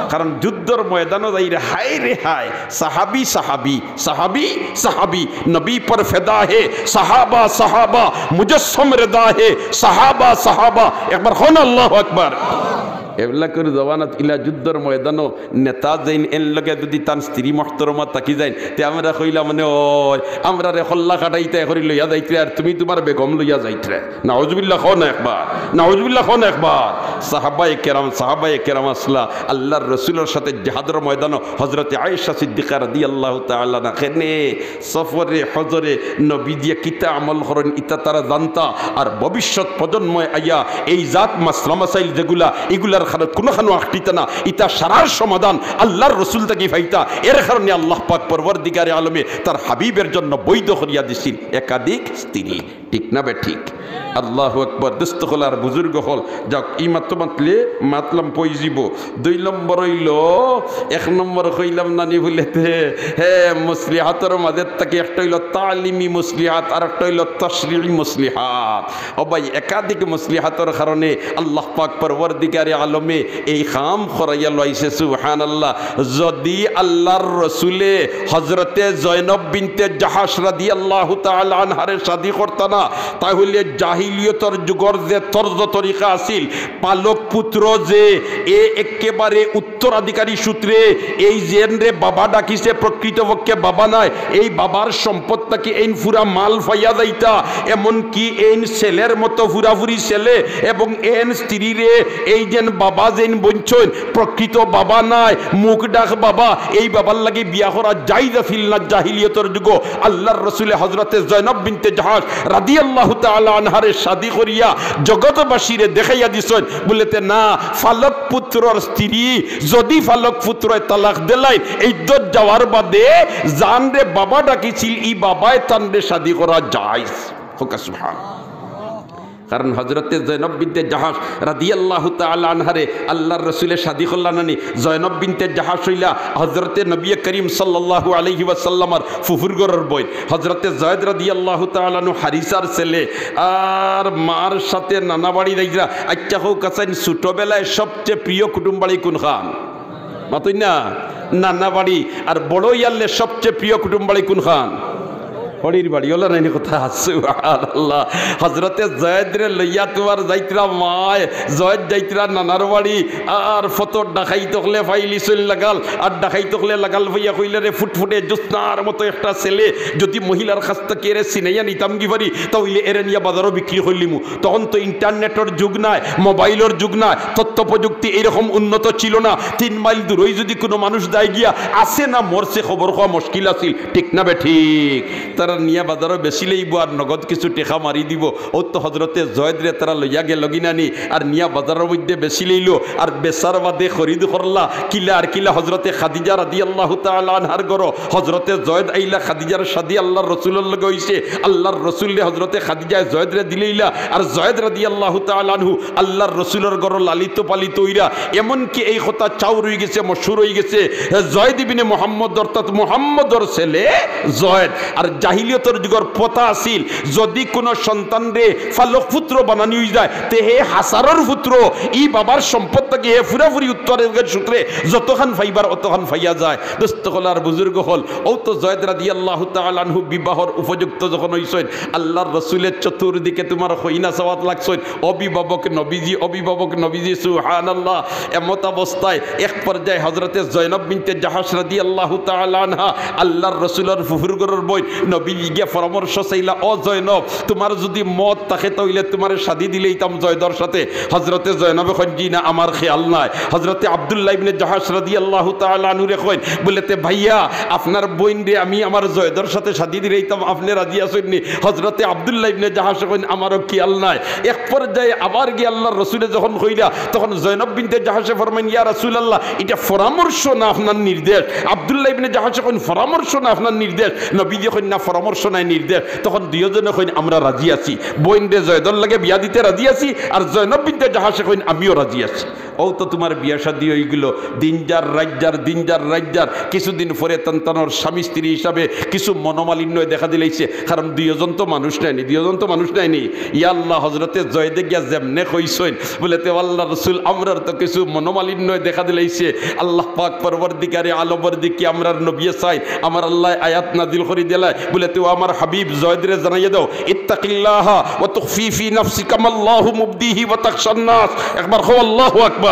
কারণ যুদ্ধর ময়দানো যাইরা, হায় রে হায়, সাহাবী, সাহাবী, সাহাবী, সাহাবী, নবী পর ফেদা হে, সাহাবা, সাহাবা, মুজসম রেদা হে, সাহাবা, সাহাবা। একবার কও না আল্লাহু আকবার। এবলা করি জমানাত ইলা যুদ্ধর ময়দানো নেতা যেইন এন লগে যুদি তান স্ত্রী মহতরমা থাকি যাইন, তে আমরা কইলাম, মানে, "ওই, আমরারে কল্লা কাটাইতা করি লইয়া যাইতরে, আর তুমি তুমার বেগম লইয়া যাইতরে।" নাউজুবিল্লাহ কও না একবার, নাউজুবিল্লাহ কও না একবার। সাহাবায়ে কেরাম, সাহাবায়ে কেরাম আছলা, আল্লাহর রসুলর সাথে জিহাদর ময়দানো হজরতে আয়েশা সিদ্দিকা রাদিয়াল্লাহু তাআলা আনহা কেনে সফরে হজরে নবী দিয়া কিতা আমল করইন, ইতা তারা জানতা। আর ভবিষ্যৎ প্রজন্ময় আইয়া এই জাত মাসলা মাসাইল যেগুলা, ইগুলার খানো, কুনুখানো আটকিতা না, ইতা সারার সমাধান আল্লাহর রসুল থাকি পাইতা। এর কারণে আল্লাহ পাক পরওয়ারদিগারে আলমে তার হাবিবের জন্য বৈধ করিয়া দিছিল একাধিক স্ত্রী। ঠিক না বে ঠিক? আল্লাহু আকবার। দোস্ত অকল আর বুজুর্গ অকল, যাউক, ই মাত্র মাতলে মাতলাম পইযিবো। দুই নম্বর অইলো, এক নম্বর কইলাম নানি বুলেতে, হে, মুসলিহাতর মাঝে থাকি একটা অইলো তালিমি মুসলিহাত, আর একটা অইলো তশরিঈ মুসলিহাত। ও ভাই, একাধিক মুসলিহাতর কারণে আল্লাহ পাক পরওয়ারদিগারে আলমে এই কাম করাইয়া লইছে। সুবহানাল্লাহ। যদি আল্লাহর রসুলে হযরতে জয়নব বিনতে জাহাশ রাদিয়াল্লাহু তাআলা আনহারে শাদী করতা না, তাহলে জাহিলিয়তর যুগর যে তর্জ তরিকা আছিল, পালক পুত্র যে, এ একেবারে উত্তরাধিকারী সূত্রে এই যেনরে বাবা ডাকিছে, প্রকৃতপক্ষে বাবা নায়, এই বাবার সম্পদ থাকি এইন ফুরা মাল পাইয়া যাইতা, এমনকি এইন ছেলের মতো ফুরাফুরি ছেলে এবং এইন স্ত্রীরে এই যেন বাবা যেন বঞ্চন, প্রকৃত বাবা নায়, মুখ ডাক বাবা, এই বাবার লাগি বিয়া করা জায়েজ আছিল না জাহিলিয়তর যুগো। আল্লাহর রসুলে হযরতে জয়নব বিনতে জাহাশ রাদিয়াল্লাহু তাআলা আনহারে শাদী করিয়া জগৎবাসীরে দেখাইয়া দিছইন, বুলেতে না, পালক পুত্রর স্ত্রী যদি পালক পুত্রয় তালাক দিলাইন, ইদ্দত যাওয়ার বাদে যানরে বাবা ডাকিছিল, ই বাবায় তানরে শাদী করা জায়েজ। কউক্কা সুবহান। কারণ হযরতে জয়নব বিনতে জাহাশ রাদিয়াল্লাহু তাআলা আনহারে আল্লাহর রসুলে শাদী করলা নানি। জয়নব বিনতে জাহাশ অইলা হযরতে নবী করিম সাল্লাল্লাহু আলাইহি ওয়াসাল্লামর ফুফুর ঘরর বইন। হযরতে জয়েদ রাদিয়াল্লাহু তাআলা আনহু হারিসার ছেলে, আর মার সাথে নানা বাড়ি যাইতরা। আচ্ছা, কউক্কা চাইন, ছোটবেলায় সবচেয়ে প্রিয় কুটুম বাড়ি কুনখান? মাতইন না? নানা বাড়ি। আর বড় অইয়ারলে সবচেয়ে প্রিয় কুটুম বাড়ি কুনখান? হড়ির বাড়ি। অলা নায়নি কথা? সুবহানাল্লাহ। হযরতে জয়েদরে লইয়া তুমার যাইতরা মায়, জয়েদ যাইতরা নানার বাড়ি, আর ফথো ডাকাইত অকলে পাইলিছইন লাগাল, আর ডাকাইত অকলে লাগাল পাইয়া কইলা, রে ফুটফুটে জ্যোৎস্নার মতো একটা ছেলে, যদি মহিলার কাছ থাকি এরে ছিনাইয়া নিতাম গি পারি, তা অইলে এরে নিয়া বাজারো বিক্রি করিলিমু। তখন তো ইন্টারনেটর যুগ নায়, মোবাইলর যুগ নায়, তথ্য প্রযুক্তি এইরকম উন্নত ছিল না। তিন মাইল দূরই যদি কুনু মানুষ যায় গিয়া, আছে না মরছে খবর কওয়া মুশকিল আছিল, ঠিক না বে ঠিক? তারা নিয়া বাজারো বেচিলাইবো আর নগদ কিছু টেকা মারি দিবো। অউ তো হযরতে জয়েদরে তারা লইয়া গেলগি নানি, আর নিয়া বাজারর মধ্যে বেচিলাইলো, আর বেচার বাদে খরিদ করলা কিলা আর কিলা। হযরতে খাদিজা রাদিয়াল্লাহু তাআলা আনহার ঘরো হযরতে জয়েদ আইলা, খাদিজার শাদী আল্লাহর রসুলর লগে অইছে, আল্লাহর রসুলরে হযরতে খাদিজায় জয়েদরে দিলাইলা, আর জয়েদ রাদিয়াল্লাহু তাআলা আনহু আল্লাহর রসুলর ঘরো লালিত পালিত অইরা, এমনকি এই কথা চাউর অইগেছে, মশহুর অইগেছে, জয়েদ ইবনে মুহাম্মদ, অর্থাৎ মুহাম্মদর ছেলে জয়েদ। আর জাহিলিয়তর যুগর প্রথা আছিল, যদি কুনু সন্তানরে পালক পুত্র বানানি অইযায়, তে হে হাছারর পুত্র, ই বাবার সম্পদ থাকি হে পুরাপুরি উত্তরাধিকার সূত্রে যতখান পাইবার অতখান পাইয়া যায়। দোস্ত অকল আর বুজুর্গ অকল, অউ তো জয়েদ রাদিয়াল্লাহু তাআলা আনহু বিবাহর উপযুক্ত যখন অইছইন, আল্লাহর রসুলে চতুর্দিকে তুমার কইনা চাওয়াত লাগছইন, অভিভাবক নবীজি, অভিভাবক নবীজি, সুবহানাল্লাহ। এমত অবস্থায় এক পর্যায়ে হযরতে জয়নব বিনতে জাহাশ রাদিয়াল্লাহু তাআলা আনহা, আল্লাহর রসুলর ফুফুর ঘরর বইন, নবীজি গিয়া পরামর্শ চাইলা, ও জয়নব, তুমার যদি মত থাকে তা অইলে তুমারে শাদী দিলাইতাম জয়েদর সাথে। হযরতে জয়নবে কইন, জি না, আমার খেয়াল নাই। হযরতে আব্দুল্লাহ ইবনে জাহাশ রাদিয়াল্লাহু তাআলা আনহুরে কইন, বুলেতে, ভাইয়া, আপনার বইনরে আমি আমার জয়েদর সাথে শাদী দিলাইতাম, আপনে রাজি আছইন নি? হযরতে আব্দুল্লাহ ইবনে জাহাশে কইন, আমারও খেয়াল নাই। এক পর্যায়ে আবার গিয়া আল্লাহর রসুলে যখন কইলা, তখন জয়নব বিনতে জাহাশে ফরমাইন, ইয়া রাসূলুল্লাহ, ইটা পরামর্শ না আপনার নির্দেশ? আব্দুল্লাহ ইবনে জাহাশে কইন, পরামর্শ না আপনার নির্দেশ? নবীজি কইন, না, পরামর্শ নায়, নির্দেশ। তখন দুইওজনে কইন, আমরা রাজি আছি, বইনরে জয়েদর লগে বিয়া দিতে রাজি আছি, আর জয়নব বিনতে জাহাশে কইন, আমিও রাজি আছি। অউ তো তুমার বিয়া শাদী অইগেলো, দিন যার রাইত যার, দিন যার রাইত যার, কিছুদিন পরে তান তানর স্বামী স্ত্রী হিসাবে কিছু মনোমালিন্য দেখা দিলাইছে, কারণ দুইওজন তো মানুষ নায়নি, দুইওজন তো মানুষ নায়নি। ইয়া আল্লাহ, হযরতে জয়েদে গিয়া যেমনে কইছইন, বুলেতে, আল্লাহর রসুল, আমরার তো কিছু মনোমালিন্য দেখা দিলাইছে, আল্লাহ পাক পরওয়ারদিগারে আলমর দিকে আমরার নবীয়ে চাইন, আমার আল্লায় আয়াত নাজিল করি দিলায়, বুলেতে, ও আমার হাবিব, জয়েদরে জানাইয়া দেও, ইত্তাকিল্লাহা ওয়া তুখফি ফি নাফসিকা মাল্লাহু মুবদিহি ওয়া তাখশান নাস। একবার কও, আল্লাহু আকবার।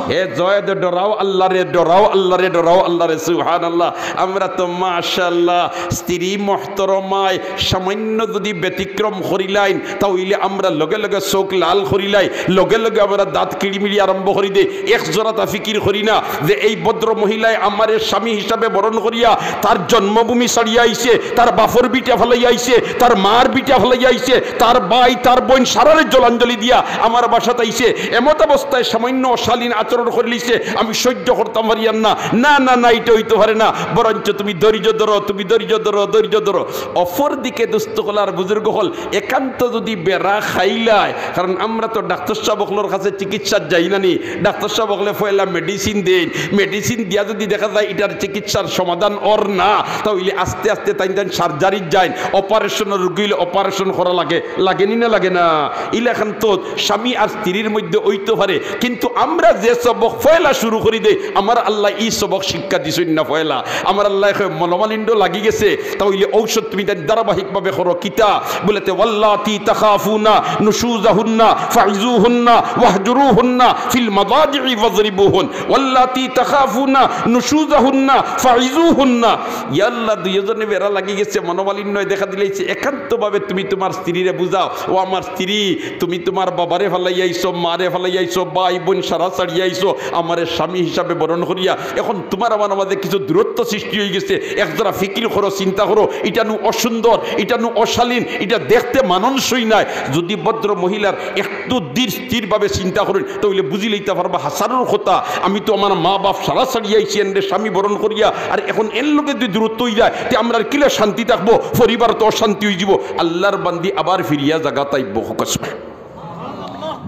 হে জয়েদ, ডরাও আল্লাহরে, ডরাও আল্লাহরে, ডরাও আল্লাহরে। সুবহানাল্লাহ। আমরা তো মাশাআল্লাহ, স্ত্রী মহতরমায় সামান্য যদি ব্যতিক্রম করিলাইন, তা অইলে আমরা লগে লগে চোখ লাল করিলাই, লগে লগে আমরা দাঁত কিড়িমিড়ি আরম্ভ করি দেই। এক জোড়া তা ফিকির করি না যে এই ভদ্র মহিলায় আমারে স্বামী হিসাবে বরণ করিয়া তার জন্মভূমি ছাড়িয়া আইছে, তার বাপর ভিটা ফালাইয়া আইছে, তার মার ভিটা ফালাইয়া আইছে, তার ভাই, তার বইন সারারে জলাঞ্জলি দিয়া আমার বাসাত আইছে। এমত অবস্থায় সামান্য অশালীন আচরণ করিলিছে, আমি সহ্য করতাম পারিয়ার না। না, না, না, ইটা অইতো পারে না। বরঞ্চ তুমি ধৈর্য ধরো, তুমি ধৈর্য ধরো, ধৈর্য ধরো। অপর দিকে দোস্ত অকল আর বুজুর্গ অকল, একান্ত যদি বেড়া খাইলায়, কারণ আমরা তো ডাক্তার সাব অকলর কাছে চিকিৎসাত যাই না নি, ডাক্তার সাব অকলে পয়লা মেডিসিন দেইন, মেডিসিন দিয়া যদি দেখা যায় ইটার চিকিৎসার সমাধান অর না, তা অইলে আস্তে আস্তে তাইন তাইন সার্জারিত যাইন, অপারেশনর রুগী অইলে অপারেশন করা লাগে, লাগে নি না লাগে না? ইলাখান তো স্বামী আর স্ত্রীর মধ্যে অইতো পারে, কিন্তু আমরা যে সবক পয়লা শুরু করি দেই, আমার আল্লায় ই সবক শিক্ষা দিছইন না পয়লা। আমার আল্লায় কয়, মনোমালিন্য লাগি গেছে, তা অইলে ঔষধ তুমি তাইন ধারাবাহিকভাবে করো। কিতা? বলেতে, "ওয়াল্লাতি তাখাফুনা নুশুজাহুন্না ফাইজুহুন্না ওয়াহজুরুহুন্না ফিল মাদাজিই ওয়াজরিবুহুন। ওয়াল্লাতি তাখাফুনা নুশুজাহুন্না ফাইজুহুন্না।" ইয়া আল্লাহ, দুইজনে বেড়া লাগি গেছে, মনোমালিন্য দেখা দিলাইছে। একান্তভাবে তুমি তোমার স্ত্রীরে বুঝাও, "ও আমার স্ত্রী, তুমি তোমার বাবারে ফালাইয়া আইছো, মারে ফালাইয়া আইছো, ভাই বইন সারা ছাড়িয়া আইছো, আমারে স্বামী হিসাবে বরণ করিয়া এখন তোমার আমার মাঝে কিছু দূরত্ব সৃষ্টি অই গেছে। একজরা ফিকির করো, চিন্তা করো, ইটা নু অসুন্দর, ইটা নু অশালীন, ইটা দেখতে মানানসই নায়।" যদি ভদ্র মহিলার একটু ধীর স্থিরভাবে চিন্তা করইন, তা অইলে বুঝি লইতা পারবা হাছারর কথা। আমি তো আমার মা বাপ সারা ছাড়িয়া আইছি, এনরে স্বামী বরণ করিয়া, আর এখন এন লগে যদি দূরত্ব অই যায়, তে আমরার কিলা শান্তি থাকবো? পরিবার তো অশান্তি অই যিবো। আল্লাহর বান্দি আবার ফিরিয়া জাগাত আইবো। কসম।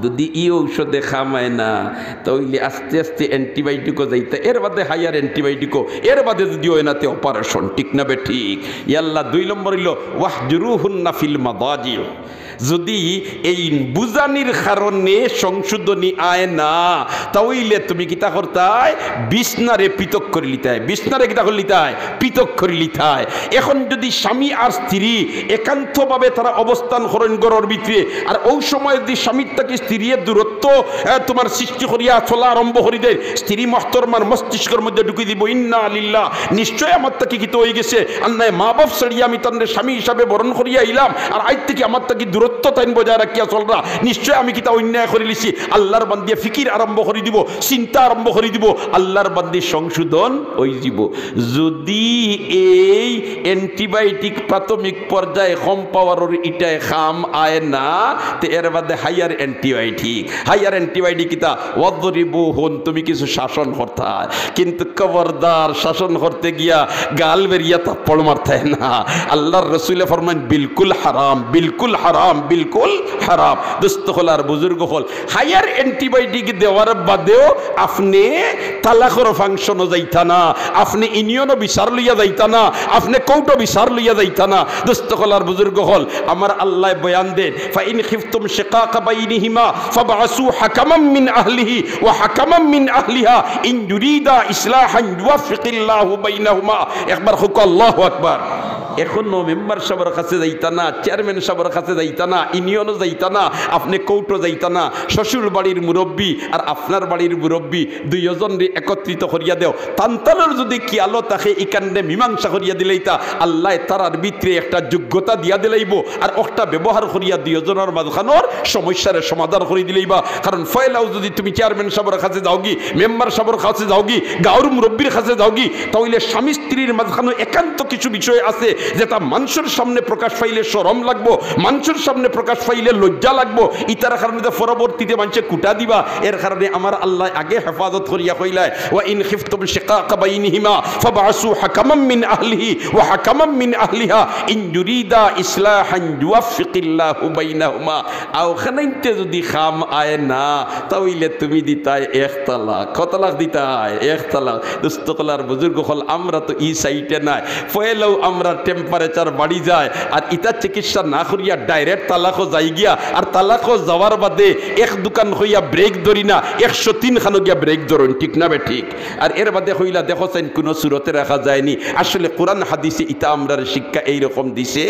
যদি ই ঔষধে কাম আয় না, তা অইলে আস্তে আস্তে অ্যান্টিবায়োটিকও যাইতা, এর বাদে হায়ার অ্যান্টিবায়োটিকও, এর বাদে যদি অয় না, তে অপারেশন। ঠিক না বেঠিক? ইয়াল্লা, দুই নম্বর অইলো, "ওয়াহজুরুহুন্না ফিল মাদাজি।" যদি এই বুঝানির কারণে সংশোধনী আয় না, তা অইলে তুমি কিতা করতায়? বিছনারে পৃথক করিলিতায়। বিছনারে কিতা করিলিতায়? পৃথক করিলিতায়। এখন যদি স্বামী আর স্ত্রী একান্তভাবে তারা অবস্থান করইন ঘরর ভিতরে, আর অউ সময় যদি স্বামীর থাকি স্ত্রীয়ে দূরত্ব, এ, তোমার সৃষ্টি করিয়া চলা আরম্ভ করি দেয়, স্ত্রী মহতরমার মস্তিষ্কর মধ্যে ঢুকি দিবো, "ইন্না লিল্লাহ, নিশ্চয় আমার থাকি কিতা অই গেছে, আন্নায় মা বাপ ছাড়িয়া আমি তানরে স্বামী হিসাবে বরণ করিয়া আইলাম, আর আইজ থাকি আমার থাকি দূরত্ব তাইন বজায় রাখিয়া চলরা, নিশ্চয় আমি কিতা অন্যায় করিলিছি।" আল্লাহর বান্দিয়ে ফিকির আরম্ভ করি দিবো, চিন্তা আরম্ভ করি দিবো, আল্লাহর বান্দি সংশোধন অই যিবো। যদি এই অ্যান্টিবায়োটিক প্রাথমিক পর্যায়ে কম পাওয়ারর ইটায় কাম আয় না, তে এর বাদে হায়ার অ্যান্টিবায়োটিক। হায়ার অ্যান্টিবায়োটিক কিতা? "ওয়াদরিবুহুন", তুমি কিছু শাসন করতায়, কিন্তু খবরদার শাসন করতে গিয়া গাল বেরিয়া থাপ্পড় মারতায় না। আল্লাহর রসুলে ফরমাইন, "বিলকুল হারাম, বিলকুল হারাম, বিলকুল হারাম।" দোস্ত অকল আর বুজুর্গ অকল, হায়ার অ্যান্টিবায়োটিক দেওয়ার বাদেও আপনে তালাকর ফাংশনও যাইতা না, আপনে ইউনিয়নও বিচার লইয়া যাইতা না, আপনে কোর্টও বিচার লইয়া যাইতা না। দোস্ত অকল আর বুজুর্গ অকল, আমার আল্লায় বয়ান দেন, "ফাইন খিফতুম শিকাকা বাইনিহিমা ফাবআসু হাকামান মিন আহলিহি ওয়া হাকামান মিন আহলিহা ইন ইউরিদা ইসলাহান ইউওয়াফফিকিল্লাহু বাইনাহুমা।" একবার কউক্কা, "আল্লাহু আকবার।" এখনো মেম্বার সাবর কাছে যাইতা না, চেয়ারম্যান সাবর কাছে যাইতা না, ইউনিয়নও যাইতা না, আপনে কোর্টও যাইতা না, শ্বশুর বাড়ির মুরব্বি আর আপনার বাড়ির মুরব্বি দুইওজনরে একত্রিত করিয়া দেও। তান্তানোর যদি খিয়ালও থাকে, ইখানরে মীমাংসা করিয়া দিলাইতা, আল্লায় তারার ভিতরে একটা যোগ্যতা দিয়া দিলাইবো, আর অখটা ব্যবহার করিয়া দুইওজনর মাঝখানোর সমস্যারে সমাধান করি দিলাইবা। কারণ পয়লাউ যদি তুমি চেয়ারম্যান সাবর কাছে যাওগি, মেম্বার সাবর কাছে যাওগি, গাঁওর মুরব্বির কাছে যাওগি, তা অইলে স্বামী স্ত্রীর মাঝখানো একান্ত কিছু বিষয় আছে, যেটা মানষর সামনে প্রকাশ পাইলে শরম লাগবো, মানষর সামনে প্রকাশ পাইলে লজ্জা লাগবো, ইতার কারণে তো পরবর্তীতে মানষে কুটা দিবা। এর কারণে আমার আল্লায় আগে হেফাজত করিয়া কইলায়, "ওয়া ইন খিফতুম শিকাকা বাইনিহিমা ফাবআসু হাকামান মিন আহলিহি ওয়া হাকামান মিন আহলিহা ইন ইউরিদা ইসলাহান ইউওয়াফফিকিল্লাহু বাইনাহুমা।" অউ খানাইন্তে যদি কাম আয় না, তা অইলে তুমি দিতায় এক তালাক। কয় তালাক দিতায়? এক তালাক। দোস্ত অকল আর বুজুর্গ অকল, আমরা তো ই সাইটে নাই। পয়লাউ আমরার টেম্পারেচার বাড়ি যায়, আর ইতা চিকিৎসা না করিয়া ডাইরেক্ট তালাকও যাই গিয়া, আর তালাকও যাওয়ার বাদে এক দুখান কইয়া ব্রেক ধরি না, একশো তিন খানো গিয়া ব্রেক ধরইন, ঠিক না বে ঠিক? আর এর বাদে কইলা, দেখো চাইন, কোনো সুরতে রাখা যায়নি। আসলে কোরআন হাদিসে ইতা আমরার শিক্ষা এইরকম দিছে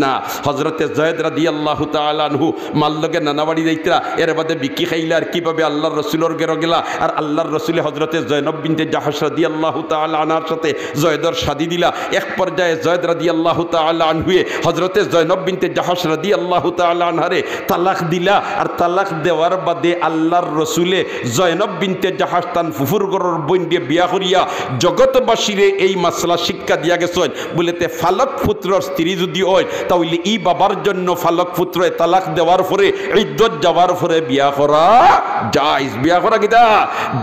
না। হজরতে জয়েদ রাদিয়াল্লাহু তাআলা আনহু মার লগে নানা বাড়ি যাইতরা, এর বাদে বিকি খাইলা, আর কিভাবে আল্লাহর রসুলর গেরো গেলা, আর আল্লাহর রসুলে হজরতে জয়নব বিনতে জাহাশ রাদিয়াল্লাহু তাআলা আনহার সাথে জয়েদর শাদি দিলা। এক পর্যায়ে জয়েদ রাদিয়াল্লাহু তাআলা আনহুয়ে হজরতে জয়নব বিনতে জাহাশ রাদিয়াল্লাহু তাআলা আনহারে তালাক দিলা, আর তালাক দেওয়ার বাদে আল্লাহর রসুলে জয়নব বিনতে জাহাশ তান ফুফুর ঘরর বইনরে বিয়া করিয়া জগৎবাসীরে এই মাসলা শিক্ষা দিয়া গেছইন। বুলে তে ফালক পুত্রর স্ত্রী যদি অয়, তাইলে ই বাবার জন্য ফালক পুত্ররে তালাক দেওয়ার পরে, ইদ্দত যাওয়ার পরে বিয়া করা জায়েজ। বিয়া করা কিতা?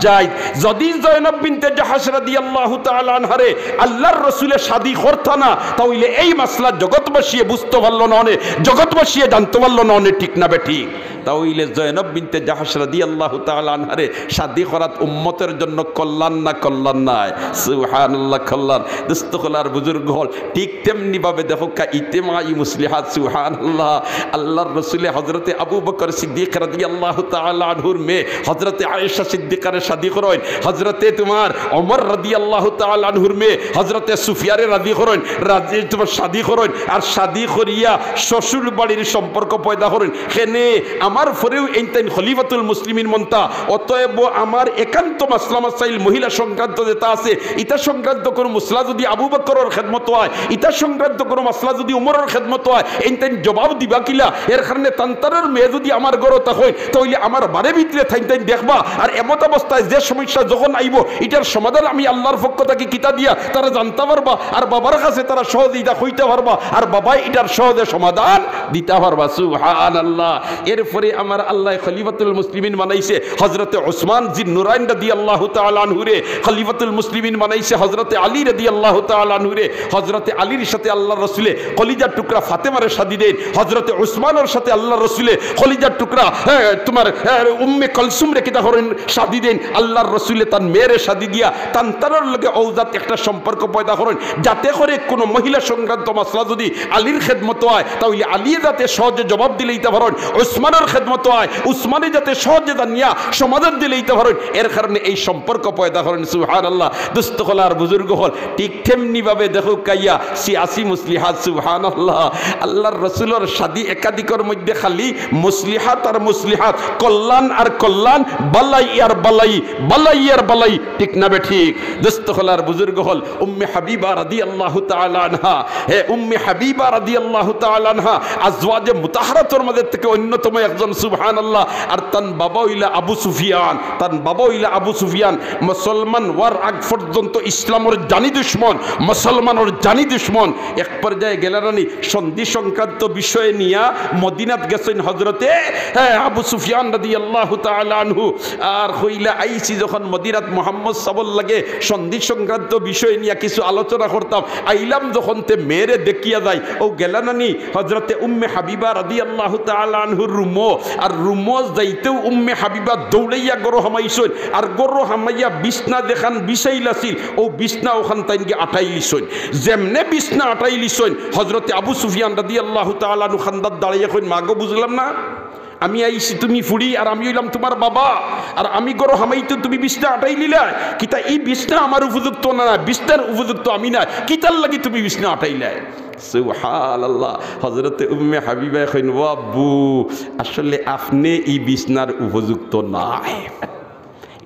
জায়েজ। যদি জয়নব বিনতে জাহাশ রাদিয়াল্লাহু তাআলা আনহারে আল্লাহর রসুলে শাদি করতা না, তাইলে এই মাসলা জগৎবাসীয়ে বুঝতো পারলো না অনে, জগৎবাসীয়ে জানতো পারলো না অনে, ঠিক না বে ঠিক? তাইলে জয়নব বিনতে জাহাশ রাদিয়াল্লাহু তাআলা আনহারে শাদি করাত উম্মতের জন্য কল্যাণ না কল্যাণ নায়? সুবহানাল্লাহ, কল্যাণ। দোস্ত অকল আর বুজুর্গ অকল, ঠিক তেমনি ভাবে দেখউক্কা ইজতেমাই মুসলিহাত, সুবহানাল্লাহ। আল্লাহর রসুলে হজরতে আবু বকর সিদ্দিক রাদিয়াল্লাহু তাআলা আনহুর মেয়ে হজরতে আয়েশা সিদ্দিকারে শাদি করইন, হজরতে তোমার ওমর রাদিয়াল্লাহু তাআলা আনহুর মেয়ে হজরতে সুফিয়ারে রাজি করইন, রাজি তোমার শাদি করইন, আর শাদি করিয়া শ্বশুর বাড়ির সম্পর্ক পয়দা করইন। কেনে আমার পরেও এইনতাইন খলিফাতুল মুসলিমিন মনতা, অতএব আমার একান্ত মাসলা মাসাইল মহিলা সংক্রান্ত যেটা আছে, ইতা সংক্রান্ত কোনো মাসলা যদি আবু বকরর খেদমত হয়, ইতা সংক্রান্ত কোনো মাসলা যদি উমরর খেদমত হয়, এইনতাইন জবাব দিবা কিলা? এর কারণে তান্তারর মেয়ে যদি আমার ঘরো থাকইন, তাইলে আমার বাড়ির ভিতরে থাইন তাইন দেখবা, আর এমত অবস্থায় যে সমস্যা যখন আইবো, ইটার সমাধান আমি আল্লাহর পক্ষ থাকি কিতা দিয়া তারা জানতা পারবা, আর বাবার কাছে তারা সহজে ইটা কইতা পারবা, আর বাবায় ইটার সহজে সমাধান দিতা পারবা। সুবহানাল্লাহ। এরপরে আমার আল্লায় খলিফাতুল মুসলিমিন বানাইছে হজরতে উসমান জিন্নুরাইন রাদিয়াল্লাহু তাআলা আনহুরে, খলিফাতুল মুসলিমিন বানাইছে হজরতে আলী রাদিয়াল্লাহু তাআলা আনহুরে। হজরতে আলীর সাথে আল্লাহর রসুলে কলিজার টুকরা ফাতেমারে শাদি দেন, হজরতে উসমানর সাথে আল্লাহর রসুলে কলিজার টুকরা, হ্যাঁ, তোমার, হ্যাঁ, উম্মে কলসুমরে কিতা করইন, শাদি দেন। আল্লাহর রসুলে তান মেয়েরে শাদি দিয়া তান্তারর লগে অউজাত একটা সম্পর্ক পয়দা করইন, যাতে করে কোনো মহিলা সংক্রান্ত মাসলা যদি আলীর খেদমত হয়, তাইলে আলীয়ে যাতে সহজে জবাব দিলাইতা পারইন, উসমানর খেদমত হয়, উসমানে যাতে সহজে জানিয়া সমাধান দিলাইতা পারইন। এর কারণে এই সম্পর্ক পয়দা করইন। সুবহানাল্লাহ। দোস্ত অকল আর বুজুর্গ অকল, ঠিক তেমনি ভাবে দেখউক্কা ইয়া সিয়াসি মুসলিহাত, সুবহানাল্লাহ। আল্লাহর রসুলর শাদি একাধিকর মধ্যে খালি মুসলিহাত আর মুসলিহাত, কল্যাণ আর কল্যাণ, বালাই আর বালাই, বালাই আর বালাই, ঠিক না বে ঠিক? দোস্ত অকল আর বুজুর্গ অকল, উম্মে হাবিবা রাদিয়াল্লাহু তাআলা আনহা, হে উম্মে হাবিবা রাদিয়াল্লাহু তাআলা আনহা আজওয়াজে মুতাহহারাতর মাঝে থেকে অন্যতম একজন, সুবহানাল্লাহ। আর তান বাবা অইলা আবু সুফিয়ান, তান বাবা অইলা আবু সুফিয়ান। মুসলমান অওয়ার আগ পর্যন্ত ইসলামর জানি দুশমন, মুসলমানর জানি দুশমন। এক পর্যায়ে গেলা নানি সন্ধি সংক্রান্ত বিষয়ে নিয়া মদিনাত গেছইন হজরতে, হ্যাঁ, আবু সুফিয়ান রাদিয়াল্লাহু তাআলা আনহু। আর কইলা, আইছি যখন মদিনাত মুহাম্মদ সাবর লগে সন্ধি সংক্রান্ত বিষয় নিয়া কিছু আলোচনা করতাম, আইলাম যখন তে মেয়েরে দেখিয়া যাই। অউ গেলা নানি হজরতে উম্মে হাবিবা রাদিয়াল্লাহু তাআলা আনহুর রুমো, আর রুমো যাইতেউ উম্মে হাবিবা দৌড়াইয়া ঘরো হামাইছইন, আর ঘরো হামাইয়া বিছনা যেখান বিছাইল আছিল, অউ বিছনা অখান তাইন গিয়া আটাইলিছইন। যেমনে বিছনা আটাইলিছইন, হজরতে আবু সুফিয়ান রাদিয়াল্লাহু তাআলা আনহু কান্দাত দাঁড়াইয়া কইন, মাগো, বুঝলাম না, আমি আইছি তুমি ফুড়ি, আর আমি অইলাম তুমার বাবা, আর আমি ঘরো হামাইতে তুমি বিছনা আটাইলিলায়। কিতা ই বিছনা আমার উপযুক্ত না, না বিছনার উপযুক্ত আমি না, কিতার লাগি তুমি বিছনা আটাইলায়? সুবহানাল্লাহ। হজরতে উম্মে হাবিবায় কইন, ও আব্বু, আসলে আপনে ই বিছনার উপযুক্ত নায়।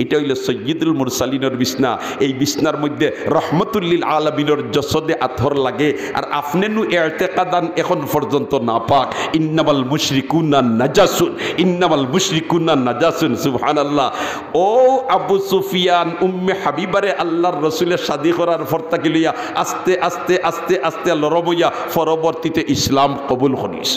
ইটা অইলো সৈয়দুল মুরসালিনর বিছনা। এই বিছনার মধ্যে রহমতুল্লিল আলামিনর জসদে আতহর লাগে। আর আপনে নু এতেকাদান এখন পর্যন্ত নাপাক। ইন্নামাল মুশরিকুনা নাজাসুন, ইন্নামাল মুশরিকুনা নাজাসুন। সুবহানাল্লাহ। ও আবু সুফিয়ান, উম্মে হাবিবারে আল্লাহর রসুলে শাদি করার পর থাকি লইয়া আস্তে আস্তে আস্তে আস্তে লরম অইয়া পরবর্তীতে ইসলাম কবুল করিস।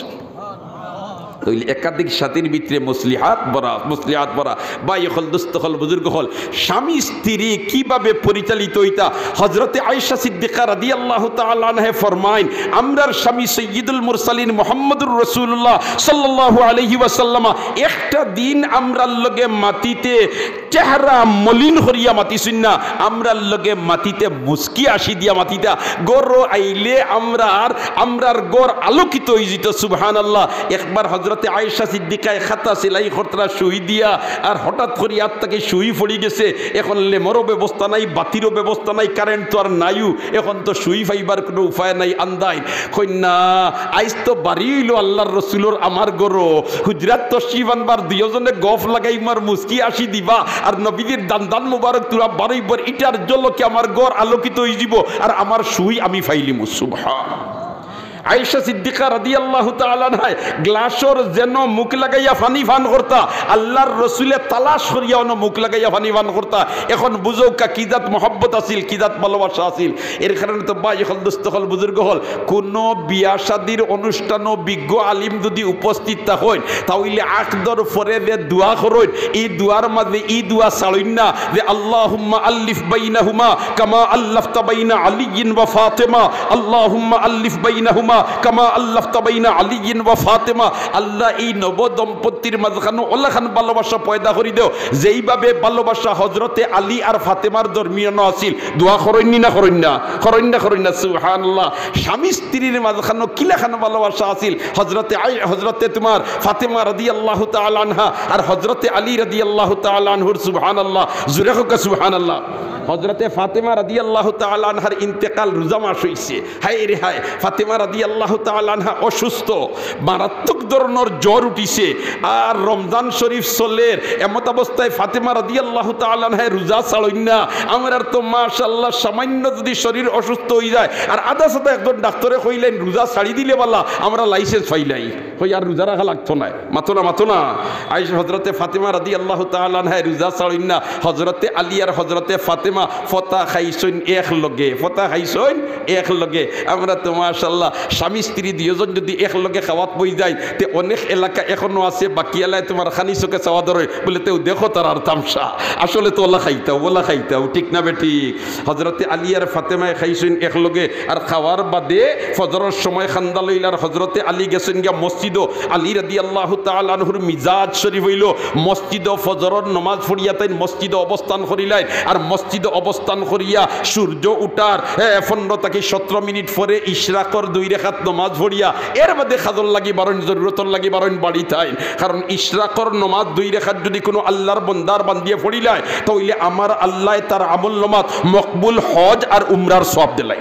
তাইলে একাধিক সাথীর ভিতরে মুসলিহাত ভরা, মুসলিহাত ভরা। ভাই অকল, দোস্ত অকল, বুজুর্গ অকল, স্বামী স্ত্রী কিভাবে পরিচালিত অইতা? হযরতে আয়েশা সিদ্দিকা রাদিয়াল্লাহু তাআলা আনহা ফরমাইন, আমরার স্বামী সাইয়্যিদুল মুরসালিন মুহাম্মদুর রাসূলুল্লাহ সাল্লাল্লাহু আলাইহি ওয়াসাল্লাম একটা দিন আমরার লগে মাটিতে চেহারা মলিন করিয়া মাতিছইন না, আমরার লগে মাটিতে মুস্কি হাসি দিয়া মাতিতা। ঘরো আইলে আমরার, আমরার ঘর আলোকিত অইযিতো। সুবহানাল্লাহ। একবার হযরতে আয়েশা সিদ্দিকায় খাতা সেলাই করতরা সুই দিয়া, আর হঠাৎ করি আত থাকি সুই পড়ি গেছে। এখন লেমরও ব্যবস্থা নাই, বাতিরও ব্যবস্থা নাই, কারেন্ট তো আর নাইও, এখন তো সুই পাইবার কুনু উপায় নাই। আন্দাইন কইন না, আইজ তো বাড়ি অইলো আল্লার রসুলর আমার ঘরো, হুজরাত তশরিফ আনবার, দুইওজনে গফ লাগাইমু আর মুস্কি হাসি দিবা, আর নবীজির দান্দান মুবারক তুরা বারইবার, ইটার ঝলকে আমার ঘর আলোকিত অইযিবো, আর আমার সুই আমি পাইলিমু। সুবহান। আয়েশা সিদ্দিকা রাদিয়াল্লাহু তাআলা আনহায় গ্লাসর যেনো মুখ লাগাইয়া পানি পান করতা, আল্লার রসুলে তালাশ করিয়া অনো মুখ লাগাইয়া পানি পান করতা। এখন বুঝউক্কা কি জাত মহব্বত আছিল, কি জাত ভালোবাসা আছিল। এর কারণে তো ভাই অকল, দোস্ত অকল, বুজুর্গ অকল, কুনু বিয়া শাদির অনুষ্ঠানো বিজ্ঞ আলিম যুদি উপস্থিত থাকইন, তা অইলে আকদর পরে যে দোয়া করইন, ই দোয়ার মাঝে ই দোয়া ছাড়ইন না যে, "আল্লাহুম্মা আল্লিফ বাইনাহুমা কামা আল্লাফতা বাইনা আলিয়্যিন ওয়া ফাতেমা, আল্লাহুম্মা আল্লিফ বাইনাহুমা কামা আল্লাফতা বাইনা আলিয়্যিন ওয়া ফাতেমা।" আল্লাহ, ই নব দম্পতির মাঝখানো অলাখান ভালোবাসা পয়দা করি দেও, যেইভাবে ভালোবাসা হযরতে আলী আর ফাতেমার দরমিয়ানো আছিল। দোয়া করইন নি না করইন না? করইন না, করইন না। সুবহানাল্লাহ। স্বামী স্ত্রীর মাঝখানো কিলাখান ভালোবাসা আছিল হযরতে আই-, হযরতে তুমার ফাতেমা রাদিয়াল্লাহু তাআলা আনহা আর হযরতে আলী রাদিয়াল্লাহু তাআলা আনহুর। সুবহানাল্লাহ। জোরে কউক্কা সুবহানাল্লাহ। হযরতে ফাতেমা রাদিয়াল্লাহু তাআলা আনহার ইন্তেকাল রোজা মাস অইছে। হায় রে হায়, ফাতেমা রাদিয়াল্লাহু তাআলা আনহা অসুস্থ, মারাত্মক ধরনর জ্বর উঠিছে, আর রমজান শরীফ চলের। এমত অবস্থায় ফাতেমা রাদিয়াল্লাহু তাআলা আনহায় রোজা ছাড়ইন না। আমরার তো মাশাআল্লাহ সামান্য যুদি শরীর অসুস্থ অইযায় আর আধা সাদা একজন ডাক্তরে কইলাইন রোজা ছাড়ি দিলে বালা, আমরা লাইসেন্স পাইলাই। কই আর রোজা রাখা লাগতো নায়। মাতো না, মাতো না। আইজ হযরতে ফাতেমা রাদিয়াল্লাহু তাআলা আনহায় রোজা ছাড়ইন না, হযরতে আলী আর হযরতে ফাতেমা ফতা খাইছইন একলগে, ফতা খাইছইন একলগে। আমরা তো মাশাআল্লাহ স্বামী স্ত্রী দুইওজন যুদি একলগে খাওয়াত বই যাই, তে অনেক এলাকা এখনো আছে, বাকি এলায় তুমার খানি চোখে চাওয়া ধরে, বুলে, "তেউ দেখো তারার তামশা, আসলে তো অলা খাইতাউ, অলা খাইতাউ, ঠিক না বেঠিক?" হযরতে আলী আর ফাতেমায় খাইছইন একলগে, আর খাওয়ার বাদে ফজরর সময় খান্দা লইলা, আর হযরতে আলী গেছইন গিয়া মসজিদো। আলী রাদিয়াল্লাহু তাআলা আনহুর মিজাজ শরীফ অইলো, মসজিদো ফজরর নমাজ পড়িয়া তাইন মসজিদো অবস্থান করিলাইন, আর মসজিদো অবস্থান করিয়া সূর্য উঠার, এ, পনেরো থাকি সতেরো মিনিট পরে ইশরাকর দুই রেখাত নমাজ পড়িয়া এর বাদে কাজর লাগি বারইন, জরুরতর লাগি বারইন বাড়িত আইন। কারণ ইশরাকর নমাজ দুই রেখাত যুদি কুনু আল্লার বন্দার বান্দিয়ে পড়িলায়, তা অইলে আমার আল্লায় তার আমল নমাজ মকবুল হজ আর উমরার সওয়াব দিলাই।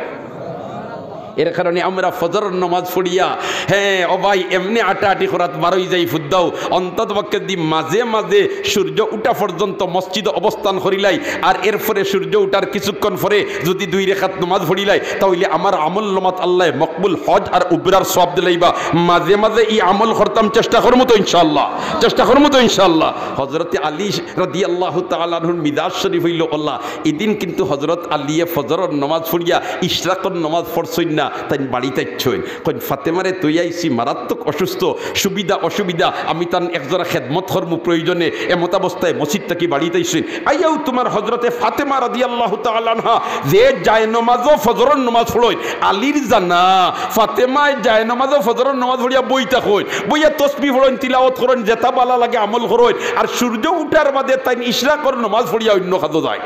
এর কারণে আমরা ফজরর নমাজ পড়িয়া, হ্যাঁ, ও ভাই, এমনে আটাআটি করাত বারই যাই ফুদ্দাও, অন্তত পক্ষে দি মাঝে মাঝে সূর্য উঠা পর্যন্ত মসজিদো অবস্থান করিলাই, আর এরপরে সূর্য উঠার কিছুক্ষণ পরে যুদি দুই রেখাত নমাজ পড়িলাই, তা অইলে আমার আমল নমাজ আল্লায় মকবুল হজ আর উমরার সওয়াব দিলাইবা। মাঝে মাঝে ই আমল করতাম, চেষ্টা করমু তো ইনশাআল্লাহ, চেষ্টা করমু তো ইনশাআল্লাহ। হযরতে আলী রাদিয়াল্লাহু তাআলা আনহুর মিজাজ শরীফ অইলো অলা, ইদিন কিন্তু হযরত আলীয়ে ফজরর নমাজ পড়িয়া ইশরাকর নমাজ পড়ছইন না, তাইন বাড়িত আইছইন। কইন, "ফাতেমারে থইয়া আইছি, মারাত্মক অসুস্থ, সুবিধা অসুবিধা, আমি তান একজরা খেদমত করমু প্রয়োজনে।" এমত অবস্থায় মসজিদ থাকি বাড়িত আইছইন। আইয়াউ তুমার হযরতে ফাতেমা রাদিয়াল্লাহু তাআলা আনহা যে জায়নমাজো ফজরর নমাজ পড়ইন, আলীর জানা, ফাতেমায় জায়নমাজো ফজরর নমাজ পড়িয়া বই থাকইন, বইয়া তসবি পড়ইন, তিলাওয়াত করইন, যেতা বালা লাগে আমল করইন, আর সূর্য উঠার বাদে তাইন ইশরাকর নমাজ পড়িয়া অইন্য কাজো যাইন।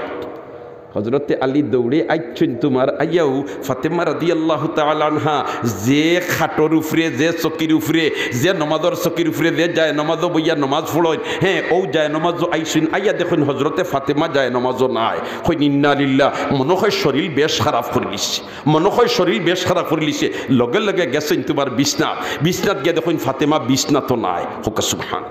হযরতে আলী দৌড়ে আইছইন তুমার, আইয়াউ ফাতেমা রাদিয়াল্লাহু তাআলা আনহা যে খাটর উপরে, যে চকির উপরে, যে নমাজর চকির উপরে, যে জায়নমাজো বইয়া নমাজ পড়ইন, হ্যাঁ, অউ জায়নমাজো আইছইন, আইয়া দেখইন হযরতে ফাতেমা জায়নমাজো নাই। কইন, "ইন্না লিল্লাহ, মনো কয় শরীল বেশ খারাপ করিলিছে, মনো কয় শরীল বেশ খারাপ করিলিছে।" লগে লগে গেছইন তুমার বিছনাত, বিছনাত গিয়া দেখইন ফাতেমা বিছনাতো নাই। কউক্কা সুবহান।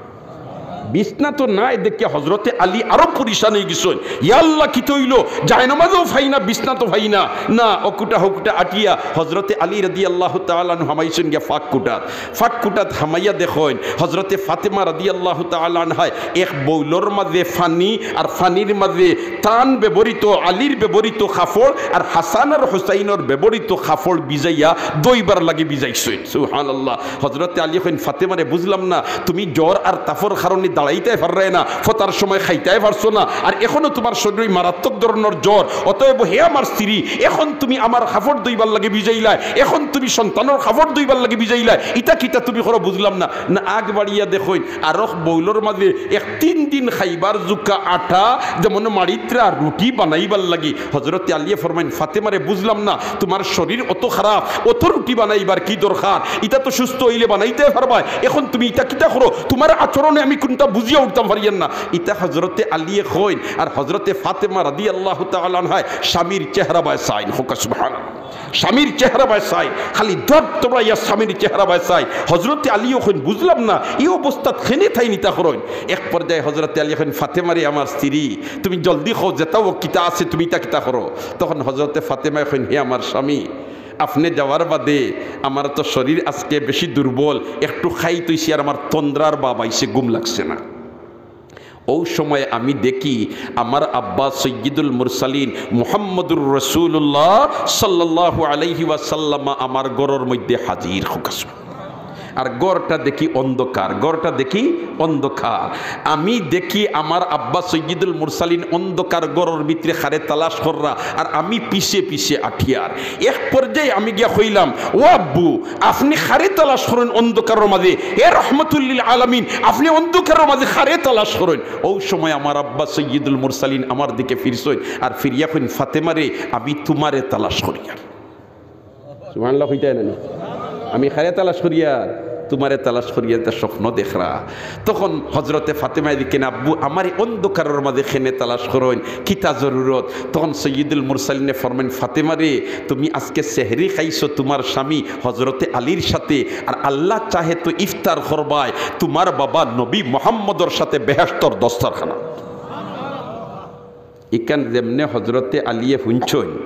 বিছনা তো নাই দেখিয়া হজরতে আলী আরো পরেশান অইগেছইন। ইয়া আল্লাহ, কিতা অইলো? জায়নামাজও পাই না, বিছনা তো পাই না। না, অকুটা হকুটা আটিয়া হজরতে আলী রাদিয়াল্লাহু তাআলা আনহু হামাইছইন গিয়া ফাঁক কুটাত। ফাঁক কুটাত হামাইয়া দেখইন হজরতে ফাতেমা রাদিয়াল্লাহু তাআলা আনহায় এক বাউলর মাঝে পানি, আর পানির মাঝে তান ব্যবহৃত, আলীর ব্যবহৃত কাপড় আর হাসান আর হুসাইনর ব্যবহৃত কাপড় ভিজাইয়া ধইবার লাগি ভিজাইছইন। সুবহানাল্লাহ। হজরতে আলী কইন, "ফাতেমারে, বুঝলাম না, তুমি জ্বর আর তাপর কারণে দাঁড়াইতায় পাররায় না, ফতার সময় খাইতায় পারছো না, আর এখনো তুমার শরীরে মারাত্মক ধরনর জ্বর, অতএব হে আমার স্ত্রী, এখন তুমি আমার কাপড় ধইবার লাগি ভিজাইলায়, এখন তুমি সন্তানর কাপড় ধইবার লাগি ভিজাইলায়, ইতা কিতা তুমি করো বুঝলাম না।" না, আগ বাড়িয়া দেখইন, আরক বাউলর মাঝে এক তিন দিন খাইবার জুকা আটা, যেমন মাড়িতরা রুটি বানাইবার লাগি। হজরতে আলীয়ে ফরমাইন, "ফাতেমারে, বুঝলাম না, তুমার শরীর অত খারাপ, অত রুটি বানাইবার কি দরকার? ইতা তো সুস্থ অইলে বানাইতায় পারবায়। এখন তুমি ইতা কিতা করো? তুমার আচরণে আমি কুনটা বুঝিয়া উঠতাম পারিয়ার না।" ইতা হজরতে আলীয়ে কইন, আর হজরতে ফাতেমা রাদিয়াল্লাহু তাআলা আনহায় স্বামীর চেহারা বায় চাইন। কউক্কা সুবহানাল্লাহ। স্বামীর চেহারা বায় চাইন, খালি দর দৌড়াইয়া স্বামীর চেহারা বায় চাইন। হজরতে আলীও কইন, "বুঝলাম না, ই অবস্থাত কেনে তাইন ইতা করইন?" এক পর্যায়ে হজরতে আলীয়ে কইন, "ফাতেমারে, আমার স্ত্রী, তুমি জলদি কও, যেতা অউক কিতা আছে, তুমি ইতা কিতা করো?" তখন হজরতে ফাতেমায় কইন, "হে আমার স্বামী, আপনে যাওয়ার বাদে আমার তো শরীর আজকে বেশি দুর্বল, একটু খাইত অইছি আর আমার তন্দ্রার ভাব আইছে, ঘুম লাগছে না।" অউ সময় আমি দেখি আমার আব্বা সৈয়দুল মুরসালিন মুহাম্মদুর রাসূলুল্লাহ সাল্লাল্লাহু আলাইহি ওয়াসাল্লাম আমার ঘরর মধ্যে হাজির। কউক্কা সুবহানাল্লাহ। আর ঘরটা দেখি অন্ধকার, ঘরটা দেখি অন্ধকার। আমি দেখি আমার আব্বা সৈয়দুল মুরসালিন অন্ধকার ঘরর ভিতরে কারে তালাশ কররা, আর আমি পিছে পিছে আটিয়ার। এক পর্যায়ে আমি গিয়া কইলাম, "ও আব্বু, আপনে কারে তালাশ করইন অন্ধকারর মাঝে? হে রহমতুল্লিল আলামিন, আপনে অন্ধকারর মাঝে কারে তালাশ করইন?" অউ সময় আমার আব্বা সৈয়দুল মুরসালিন আমার দিকে ফিরছইন, আর ফিরিয়া কইন, "ফাতেমারে, আমি তুমারে তালাশ করিয়ার।" সুবহানাল্লাহ কইতায় না নি? "আমি কারে তালাশ করিয়ার? তুমারে তালাশ করিয়ার, ইতা স্বপ্ন দেখরা।" তখন হজরতে ফাতেমায় জিকাইন, "আব্বু, আমারে অন্ধকারর মাঝে কেনে তালাশ করইন, কিতা জরুরত?" তখন সৈয়দুল মুরসালিনে ফরমাইন, "ফাতেমারে, তুমি আজকে সেহরি খাইছো তুমার স্বামী হজরতে আলীর সাথে, আর আল্লাহ চাহে তো ইফতার করবায় তুমার বাবা নবী মুহাম্মদর সাথে বেহেশতর দস্তরখানা।" ইখান যেমনে হজরতে আলীয়ে হুনছইন,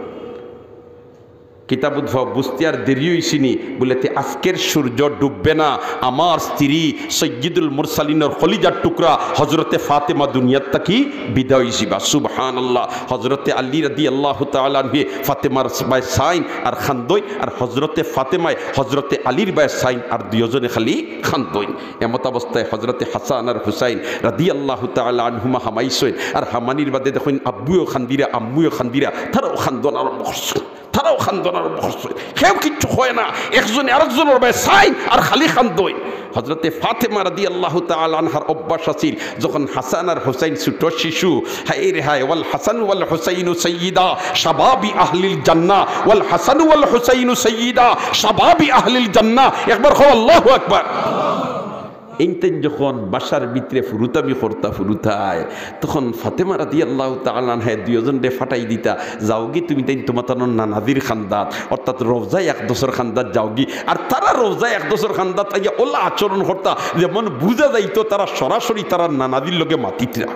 কিতাবুত ফাও বুঝতে আর দেরি অইছে নি, বুলে, "তে আজকের সূর্য ডুববে না, আমার স্ত্রী সৈয়দুল মুরসালিনর কলিজার টুকরা হজরতে ফাতেমা দুনিয়ার থাকি বিদায় অইযিবা।" সুবহানাল্লাহ। হজরতে আলী রাদিয়াল্লাহু তাআলা আনহু ফাতেমার বায় চাইন আর কান্দইন, আর হজরতে ফাতেমায় হজরতে আলীর বায় চাইন আর দুইওজনে খালি কান্দইন। এমত অবস্থায় হজরতে হাসান আর হুসাইন রাদিয়াল্লাহু তাআলা আনহুমা হামাইছইন, আর হামানির বাদে দেখইন আব্বুও কান্দিরা, আম্মুও কান্দিরা, তারাও কান্দন আরম্ভ করছইন। তারাও কান্দন আরম্ভ করছে, কেউ কিচ্ছু কয় না, একজনে আরেকজনর বায় চাইন আর খালি কান্দইন। হজরতে ফাতেমা রাদিয়াল্লাহু তাআলা আনহার অভ্যাস আছিল, যখন হাসান আর হুসাইন ছোট শিশু, হায় রে হায়, "ওয়াল হাসান ওয়াল হুসাইনু সাইয়্যিদা শাবাবি আহলিল জান্নাহ, ওয়াল হাসান ওয়াল হুসাইনু সাইয়্যিদা শাবাবি আহলিল জান্নাহ।" একবার কও, "আল্লাহু আকবার।" এইন তাইন যখন বাসার ভিতরে ফুরুতামি করতা ফুরুতায়, তখন ফাতেমা রাদিয়াল্লাহু তাআলা আনহায় দুইওজনরে ফাটাই দিতা, "যাওগি তুমি তাইন তুমার তানর নানাজির কান্দাত, অর্থাৎ রওজা আকদসর কান্দাত যাওগি।" আর তারা রওজা আকদসর কান্দাত আইয়া অলা আচরণ করতা, যেমন বুঝা যাইতো তারা সরাসরি তারার নানাজির লগে মাতিতরা।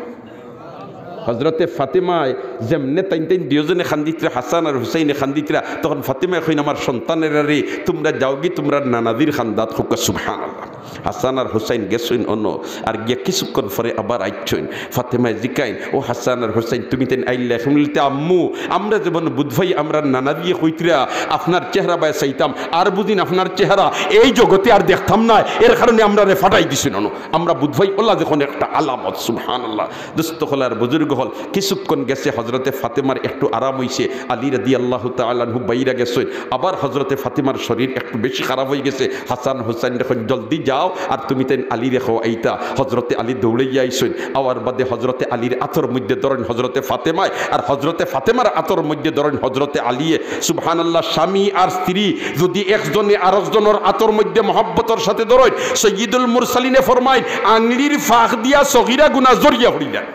হজরতে ফাতেমায় যেমনে তাইন তাইন দুইওজনে কান্দিতরা, হাসান আর হুসাইনে কান্দিতরা, তখন ফাতেমায় কইন, "আমার সন্তানেরা রে, তুমরা যাওগি তুমরার নানাজির কান্দাত।" কউক্কা সুবহানাল্লাহ। হাসান আর হুসাইন গেছইন অনো, আর গিয়া কিছুক্ষণ পরে আবার আইছইন। ফাতেমায় জিকাইন, "ও হাসান আর হুসাইন, তুমি তাইন আইলা?" কইন, "তে আম্মু, আমরা যেমন বুধবাই আমরার নানাজিয়ে কইতরা, আপনার চেহারা বায় চাইতাম, আর বুঝিন আপনার চেহারা এই জগতে আর দেখতাম না, এর কারণে আমরারে ফাটাই দিছইন অনো।" আমরা বুধবাই অলা দেখইন একটা আলামত, সুবহানাল্লাহ। দোস্ত অকল আর বুজুর্গ অকল, কিছুক্ষণ গেছে হজরতে ফাতেমার একটু আরাম অইছে, আলী রাদিয়াল্লাহু তাআলা আনহু বাইরা গেছইন, আবার হজরতে ফাতেমার শরীর একটু বেশি খারাপ অইগেছে। হাসান হুসাইনরে কইন, "জলদি যাও, আর তুমি তাইন আলীরে কও আইতা।" হজরতে আলী দৌড়াইয়া আইছইন, আওয়ার বাদে হজরতে আলীর আতর মধ্যে ধরইন হজরতে ফাতেমায়, আর হজরতে ফাতেমার আতর মধ্যে ধরইন হজরতে আলীয়ে। সুবহানাল্লাহ, স্বামী আর স্ত্রী যদি একজনে আরেকজনর আতর মধ্যে মহব্বতর সাথে ধরইন, সৈয়দুল মুরসালিনে ফরমাইন, "আংলির ফাঁক দিয়া সগিরা গুনা জরিয়া পড়ি যায়।"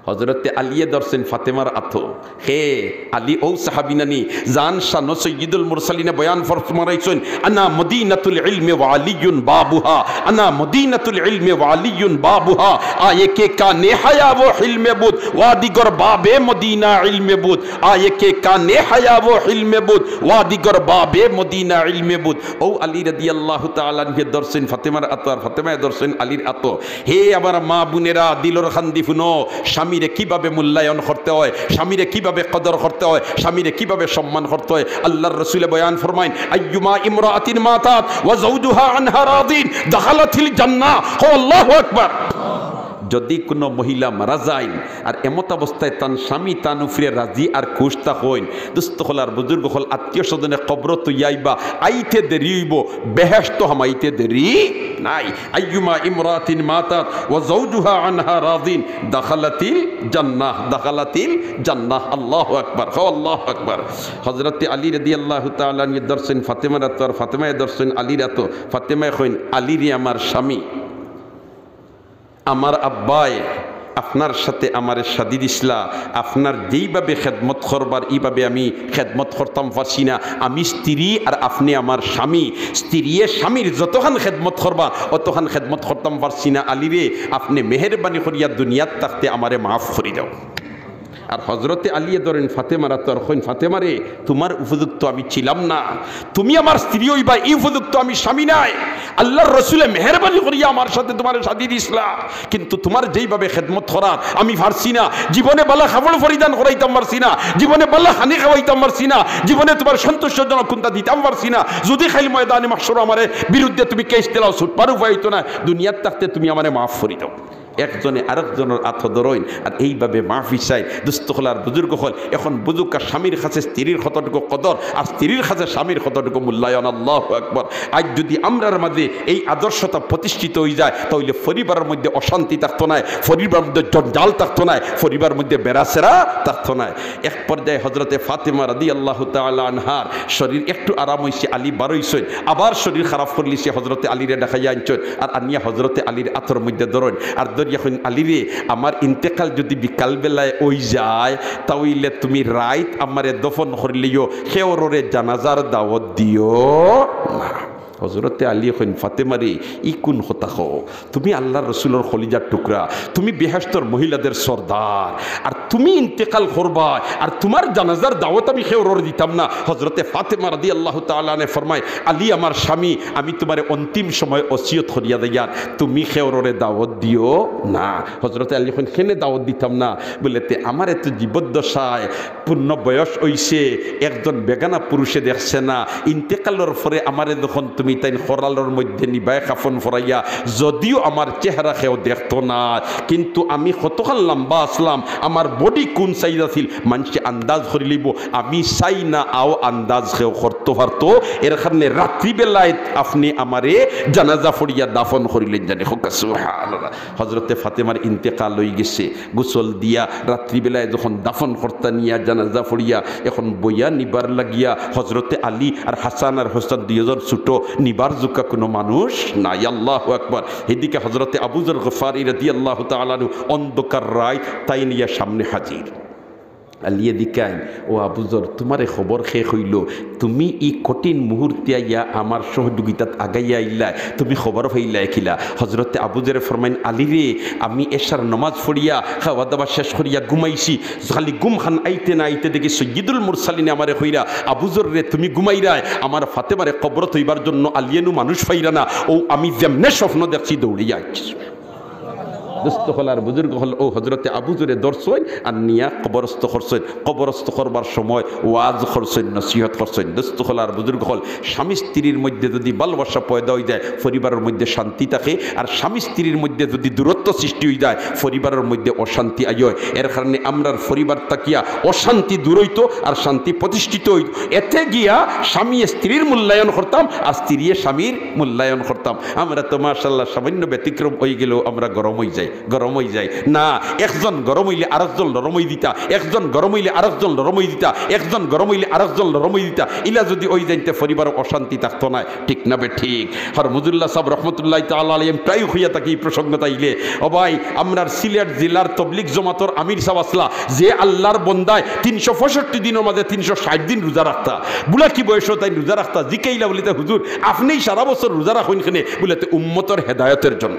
হজরতে আলিয়ে ধরছইন ফাতেমার আতো। হে আলী, অউ সাহাবী নানি, যান শানো সৈয়দুল মুরসালিনে বয়ান ফরমাইছইন, "আনা মদিনাতুল ইলমি ওয়া আলিয়ুন বাবুহা, আনা মদিনাতুল ইলমি ওয়া আলিয়ুন বাবুহা, আয়ে কে কানে হায়া ও হিলমে বুদ, ওয়া দিগর বাবে মদিনা ইলমে বুদ, আয়ে কে কানে হায়া ও হিলমে বুদ, ওয়া দিগর বাবে মদিনা ইলমে বুদ।" অউ আলী রাদিয়াল্লাহু তাআলা আনহুয়ে ধরছইন ফাতেমার আতো, আর ফাতেমায় ধরছইন আলীর আতো। হে আমার মা-বোনেরা, দিলর কান্দি হুনো, স্বামীরে কিভাবে মূল্যায়ন করতে হয়, স্বামীরে কিভাবে কদর করতে হয়, স্বামীরে কিভাবে সম্মান করতে হয়। আল্লাহর রসুলে বয়ান ফরমাইন, "আইয়ুমা ইমরাআতিন মাতাত ওয়া যাওজুহা আনহা রাদিন, দাখালাতিল জান্নাহ।" কও আল্লাহু আকবার। যদি কুনু মহিলা মারা যাইন আর এমত অবস্থায় তান স্বামী তান উপরে রাজি আর খুশ থাকইন, দোস্ত অকল আর বুজুর্গ অকল, আত্মীয় স্বজনে কবরো থইয়া আইবা, আইতে দেরি অইবো, বেহেশতো হামাইতে দেরি নাই। আইয়ুমা ইমরাতিন মাতাত ওয়া যাওজুহা আনহা রাদিন দাখালাতিল জান্নাহ, দাখালাতিল জান্নাহ। আল্লাহু আকবার, কও আল্লাহু আকবার। হযরতে আলী রাদিয়াল্লাহু তাআলা আনহু ধরছইন ফাতেমার আতো, আর ফাতেমায় ধরছইন আলীর আতো। ফাতেমায় কইন, "আলী রে আমার স্বামী, আমার আব্বায় আপনার সাথে আমারে শাদি দিছলা, আপনার যেইভাবে খেদমত করবার, ইভাবে আমি খেদমত করতাম পারছি না। আমি স্ত্রী আর আপনে আমার স্বামী। স্ত্রীয়ে স্বামীর যতখান খেদমত করবা, অতখান খেদমত করতাম পারছি না। আলী রে, আপনে মেহেরবানি করিয়া দুনিয়াত থাকতে আমারে মাফ করি দেও।" আর হযরতে আলীয়ে ধরইন ফাতেমার আতো আর কইন, "ফাতেমা রে, তুমার উপযুক্ত আমি ছিলাম না, তুমি আমার স্ত্রী অইবা, ই উপযুক্ত আমি স্বামী নায়। আল্লাহর রসুলে মেহেরবানি করিয়া আমার সাথে তুমারে শাদি দিছলা, কিন্তু তুমার যেইভাবে খেদমত করার আমি পারছি না। জীবনে বালা কাপড় পরিধান করাইতাম পারছি না, জীবনে বালা খানি খাওয়াইতাম পারছি না, জীবনে তুমার সন্তুষ্টজনক কুনতা দিতাম পারছি না। যদি কাইল ময়দানে মাহশরো আমারে বিরুদ্ধে তুমি কেস দিলাও, ছুটবার উপায় অইতো না। দুনিয়াত থাকতে তুমি আমারে মাফ করি দেও।" একজনে আরেকজনর আতো ধরইন, আর এইভাবে মাফি চাইন। দোস্ত অকল আর বুজুর্গ অকল, এখন বুজুক্কা স্বামীর কাছে স্ত্রীর কতটুকু কদর, আর স্ত্রীর কাছে স্বামীর কতটুকু মূল্যায়ন। আল্লাহু আকবার। আইজ যদি আমরার মাঝে এই আদর্শটা প্রতিষ্ঠিত অইযায়, তাইলে পরিবারর মধ্যে অশান্তি থাকতো নায়, পরিবারর মধ্যে জঞ্জাল থাকতো নায়, পরিবারর মধ্যে বেড়াছেড়া থাকতো নায়। এক পর্যায়ে হযরতে ফাতেমা রাদিয়াল্লাহু তাআলা আনহার শরীর একটু আরাম অইছে, আলী বারইছইন, আবার শরীর খারাপ করিলিছে, হযরতে আলীরে ডাকাইয়া আনছইন, আর আনিয়া হযরতে আলীর আতর মধ্যে ধরইন, আর ধরিয়া কইন, "আলী রে, আমার ইন্তেকাল যদি বিকাল বেলায় অইযায়, তাইলে তুমি রাইত আমারে দফন করিলিও, কেউররে জানাজার দাওয়াত দিও না।" হযরতে আলী কইন, "ফাতেমা রে, ই কুন কথা কও? তুমি আল্লাহর রসুলর কলিজার টুকরা, তুমি বেহেশতর মহিলাদের সর্দার, আর তুমি ইন্তেকাল করবায়, আর তুমার জানাজার দাওয়াত আমি কেউররে দিতাম না।" হযরতে ফাতেমা রাদিয়াল্লাহু তাআলা আনহা ফরমায়, "আলী আমার স্বামী, আমি তুমারে অন্তিম সময় ওসিয়ত করিয়া যাইয়ার, তুমি কেউররে দাওয়াত দিও না।" হযরতে আলী কইন, "কেনে দাওয়াত দিতাম না?" বলে, "তে আমারে তো জীবদ্দশায় পূর্ণ বয়স অইছে, একজন বেগানা পুরুষে দেখছে না। ইন্তেকালর পরে আমারে যখন তুমি তাইন খরালর মধ্যে নিবায় কাফন ফরাইয়া, যদিও আমার চেহারা কেউ দেখতো না, কিন্তু আমি কতখান লম্বা আছলাম, আমার body কুন size আছিল, মানষে আন্দাজ করিলিবো, আমি চাই না আও আন্দাজ কেউ করতো পারতো, এর কারণে রাত্রিবেলায় আপনে আমারে জানাজা ফড়িয়া দাফন করিলেন জানি।" কউক্কা সুবহানাল্লাহ। হযরতে ফাতেমার ইন্তেকাল অইগেছে। গোসল দিয়া রাত্রিবেলায় যখন দাফন করতা নিয়া জানাজা ফড়িয়া, এখন বইয়া নিবার লাগিয়া হযরতে আলী আর হাসান আর হোসেন দুইজন ছুটো, নিবার জুকা কুনু মানুষ নাই। আল্লাহু আকবার। এদিকে হযরতে আবু যর গফারি রাদিয়াল্লাহু তাআলা আনহু অন্ধকার রাইত তাইন ইয়া সামনে হাজির। আলীয়ে জিকাইন, "ও আবু যর, তুমারে খবর কে কইলো? তুমি ই কঠিন মুহূর্তে আইয়া আমার সহযোগিতাত আগাইয়া আইলায়, তুমি খবর পাইলায় কিলা?" হযরতে আবু যরে ফরমাইন, "আলী রে, আমি এশার নমাজ ফড়িয়া, খাওয়া দাওয়া শেষ করিয়া ঘুমাইছি। খালি ঘুমখান আইতে না আইতে দেখি সৈয়দুল মুরসালিনে আমারে কইরা, 'আবু যর রে, তুমি ঘুমাইরায়, আমার ফাতেমারে কবরো থইবার জন্য আলিয়ে নু মানুষ পাইরা না।' অউ আমি যেমনে স্বপ্ন দেখছি, দৌড়িয়া আইছি।" দোস্ত অকল আর বুজুর্গ অকল, অউ হযরতে আবু যরে ধরছইন আর নিয়া কবরস্থ করছইন। কবরস্থ করবার সময় ওয়াজ করছইন, নসিহত করছইন। দোস্ত অকল আর বুজুর্গ অকল, স্বামী স্ত্রীর মধ্যে যদি ভালোবাসা পয়দা অইযায়, পরিবারর মধ্যে শান্তি থাকে, আর স্বামী স্ত্রীর মধ্যে যদি দূরত্ব সৃষ্টি অইযায়, পরিবারর মধ্যে অশান্তি আয়। এর কারণে আমরার পরিবার থাকিয়া অশান্তি দূর অইতো আর শান্তি প্রতিষ্ঠিত অইতো। এতে গিয়া স্বামীয়ে স্ত্রীর মূল্যায়ন করতাম আর স্ত্রীয়ে স্বামীর মূল্যায়ন করতাম। আমরা তো মাশাআল্লাহ সামান্য ব্যতিক্রম অইগেলেও আমরা গরম অইযাই। গরম অইযায় না। একজন গরম অইলে আরকজন নরম অইযিতা, একজন গরম অইলে আরকজন নরম অইযিতা, একজন গরম অইলে আরকজন নরম অইযিতা। ইলা যুদি অইযাইন তে পরিবারো অশান্তি থাকতো নায়, ঠিক না বেঠিক? হরমুজুল্লাহ সাব রহমতুল্লাহি তাআলা আলাইহি প্রায় কইয়া থাকি ই প্রসঙ্গ তাইলে, ও ভাই, আমরার সিলেট জেলার তবলিগ জমাতর আমির সাব আছলা, যে আল্লার বন্দায় তিনশো পঁয়ষট্টি দিনর মাঝে তিনশো ষাইট দিন রোজা রাখতা, বুড়া কি বয়সো তাইন রোজা রাখতা, জিকাইলা বুলে তে, "হুজুর, আপনেই সারা বছর রোজা রাখইন কেনে?" বুলে তে, "উম্মতর হেদায়তর জন্য।"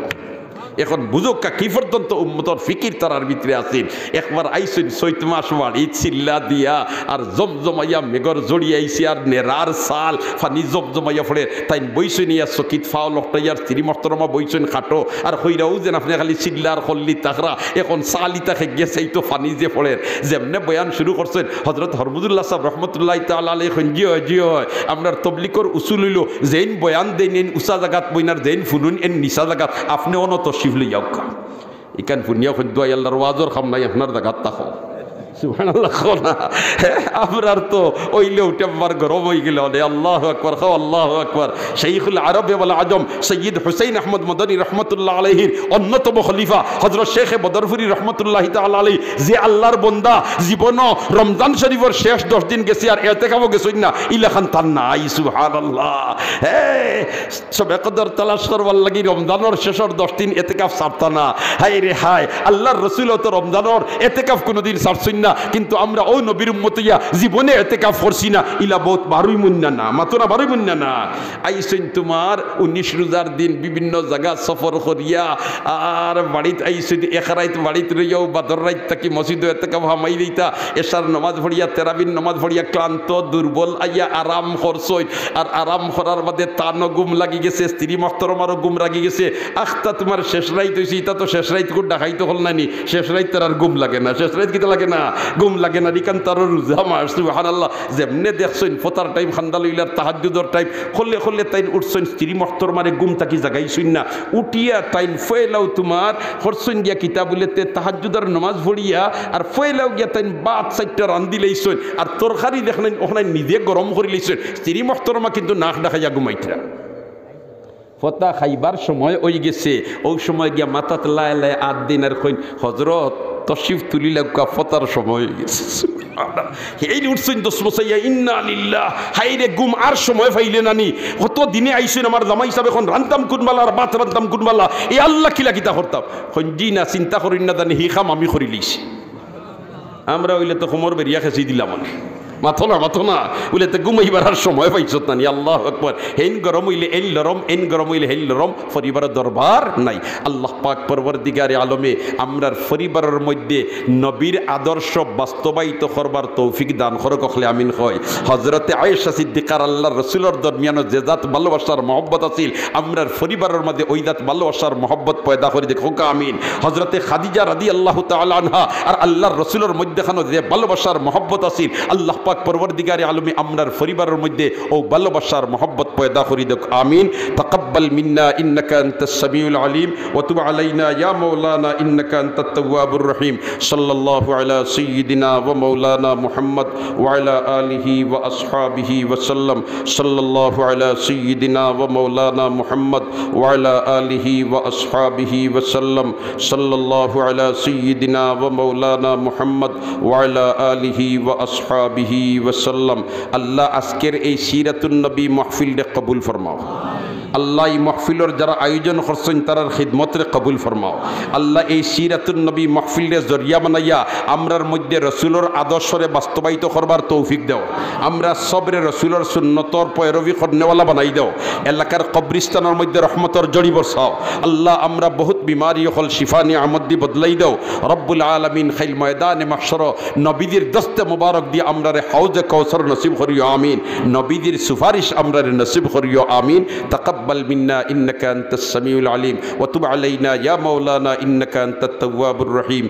এখন বুঝউক্কা কি পর্যন্ত উম্মতর ফিকির তারার ভিতরে আছিল। একবার আইছইন চৈত মাস বাড়িত চিল্লা দিয়া, আর জমজমাইয়া মেঘর জড়ি আইছে, আর নেরার চাল, পানি জমজমাইয়া পড়ের। তাইন বইছইন ইয়া চকিত, ফাও লটকাইয়া, আর স্ত্রী মহতরমা বইছইন খাটো, আর কইরা অউ যেন আপনে খালি চিল্লার করলি তাকরা, এখন চাল ইতা খেগিয়া চাইতো পানি যে পড়ের। যেমনে বয়ান শুরু করছইন, হজরত হরমুজুল্লাহ সাব রহমতুল্লাহি তাআলা আলাইহি কইন, "জি অয়, জি অয়, আমরার তবলিগর উসুল অইলো, যেইন বয়ান দেইন এইন উচা জাগাত বইন, আর যেইন ফুনুইন এইন নিচা জাগাত, আপনে অনো তশরিফ লইয়া আউক্কা।" ইখান ফুনিয়া কইন, "দোয়াই আল্লার ওয়াজর কাম নাই, আপনার জাগাত থাকো।" সুবহানাল্লাহ কও না। হে, আমরার তো অইলে উঠে একবার গরম অইগেলে অনে। আল্লাহু আকবার, কও আল্লাহু আকবার। শাইখুল আরব ওয়াল আজম সৈয়দ হুসাইন আহমদ মদনী রহমতুল্লাহ আলাইহির অন্যতম খলিফা হজরত শেখ বদরপুরি রহমতুল্লাহি তাআলা আলাইহি, যে আল্লার বন্দা জীবনও রমজান শরিফর শেষ দশ দিন গেছে আর এতেকাফও গেছইন না, ইলাখান তান নাই। সুবহানাল্লাহ। হে, শবে কদর তালাশ করবার লাগি রমজানর শেষর দশ দিন এতেকাফ ছাড়তা না। হায় রে হায়, আল্লার রসুলও তো রমজানর এতেকাফ কুনুদিন ছাড়ছইন না, কিন্তু আমরা অউ নবীর উম্মত অইয়া জীবনে এতেকাফ করছি না, ইলা বউত বারইমুন্না না, মাতো না বারইমুন্না না। আইছইন তুমার উনিশ রোজার দিন বিভিন্ন জাগা সফর করিয়া, আর বাড়িত আইছইন এক রাইত বাড়িত রইয়াউ বাদর রাইত থাকি মসজিদো এতেকাফ হামাই দিতা, এশার নমাজ পড়িয়া, তেরাবির নমাজ পড়িয়া ক্লান্ত দুর্বল আইয়া আরাম করছইন। আর আরাম করার বাদে তানও ঘুম লাগি গেছে, স্ত্রী মহতরমারও ঘুম লাগি গেছে। আখতা তুমার শেষ রাইত অইছে, ইতা তো শেষ রাইত কুন ডাকাইত অকল নানি, শেষ রাইত তারার ঘুম লাগে না, শেষ রাইত কিতা লাগে না, ঘুম লাগে না, ইখান তারও রোজা মাস, সুবহানাল্লাহ। যেমনে দেখছইন ফতার টাইম খান্দা লইলার তাহাজ্জুদর টাইম, খলে খলে তাইন উঠছইন, স্ত্রী মহতরমারে ঘুম থাকি জাগাইছইন না, উঠিয়া তাইন ফয়লাউ তুমার করছইন গিয়া কিতা বুলে তে তাহাজ্জুদর নমাজ পড়িয়া, আর ফয়লাউ গিয়া তাইন ভাত চাইরটা রান্দি লাইছইন, আর তরকারি দেখনাইন অখনাইন নিজে গরম করি লাইছইন, স্ত্রী মহতরমা কিন্তু নাক ডাকাইয়া ঘুমাইতরা। ফতা খাইবার সময় অইগেছে, অউ সময় গিয়া মাথাত লায় লায় আত দিন আর কইন, "হজরত, তশরিফ তুলিলাউক্কা, ফতার সময় অইগেছে।" হেইন উঠছইন দশ মশাইয়া, "ইন্না লিল্লাহ, হায় রে ঘুম, আর সময় পাইলে নানি, কত দিনে আইছইন আমার জামাই সাব, এখন রানতাম কুনবালা আর ভাত রানতাম কুনবালা, এ আল্লা কিলা কিতা করতাম।" কইন, "জি না, চিন্তা করইন না, জানি হি কাম আমি করি লাইছি।" আমরা অইলে তো কোমর বেরিয়া খেছি দিলাম অনে। মাতো না, মাতো না। বুলে, "তে ঘুমাইবার আর সময় পাইছত নানি?" আল্লাহু আকবার। হেইন গরম অইলে এইন লরম, এইন গরম অইলে হেইন লরম, পরিবারো দরবার নাই। আল্লাহ পাক পরওয়ারদিগারে আলমে আমরার পরিবারর মধ্যে নবীর আদর্শ বাস্তবায়িত করবার তৌফিক দান করউক, অকলে আমিন কই। হজরতে আয়েশা সিদ্দিকার আল্লার রসুলর দরমিয়ানো যে জাত ভালোবাসার মহব্বত আছিল, আমরার পরিবারর মাঝে অউ জাত ভালোবাসার মহব্বত পয়দা করি দেউক, কউক্কা আমিন। হজরতে খাদিজা রাদিয়াল্লাহু তাআলা আনহা আর আল্লার রসুলর মধ্যখানো যে ভালোবাসার মহব্বত আছিল, আল্লাহ পাক পরওয়ারদিগারে আলমে আমরার পরিবারর মধ্যে অউ ভালোবাসার মহব্বত পয়দা করি দেউক, আমিন। তাকাব্বাল মিন্না ইন্নাকা আনতাস সামিউল আলিম ওয়া তুব আলাইনা ইয়া মাওলানা ইন্নাকা আনতাত তাওয়াবুর রহিম। সাল্লাল্লাহু আলা সাইয়্যিদিনা ওয়া মাওলানা মুহাম্মদ ওয়া আলা আলিহি ওয়া আসহাবিহি ওয়া সাল্লাম। সাল্লাল্লাহু আলা সাইয়্যিদিনা ওয়া মাওলানা মুহাম্মদ ওয়া আলা আলিহি ওয়া আসহাবিহি ওয়া সাল্লাম। সাল্লাল্লাহু আলা সাইয়্যিদিনা ওয়া মাওলানা মুহাম্মদ ওয়া আলা আলিহি ওয়া আসহাবিহি ওয়া সাল্লাম। আল্লাহ, আজকের এই সিরাতুন নবী মাহফিলরে কবুল ফরমাও। আল্লাহ, এই মাহফিলর যারা আয়োজন করছইন, তারার খিদমতরে কবুল ফরমাও। আল্লাহ, এই সিরাতুন নবী মাহফিলরে জরিয়া বানাইয়া আমরার মধ্যে রসুলর আদর্শরে বাস্তবায়িত করবার তৌফিক দেও। আমরা সবরে রসুলর সুন্নতর পয়রবি করনেওয়ালা বানাই দেও। এলাকার কবরিস্তানর মধ্যে রহমতর জড়ি বরসাও। আল্লাহ, আমরা বহুত বিমারি অকল শিফা নিয়ামত দি বদলাই দেও। রব্বুল আলামিন, খাইল ময়দানে মাহশর নবীজির দস্তে মুবারক দি আমরারে হাউজে কাউসার নসিব করিও, আমিন। নবীজির সুপারিশ আমরারে নসিব করিও, আমিন। তাকাব্বাল মিন্না ইন্নাকা আনতাস সামিউল আলিম ওয়া তুব আলাইনা ইয়া মাওলানা ইন্নাকা আনতাত তাওয়াবুর রহিম।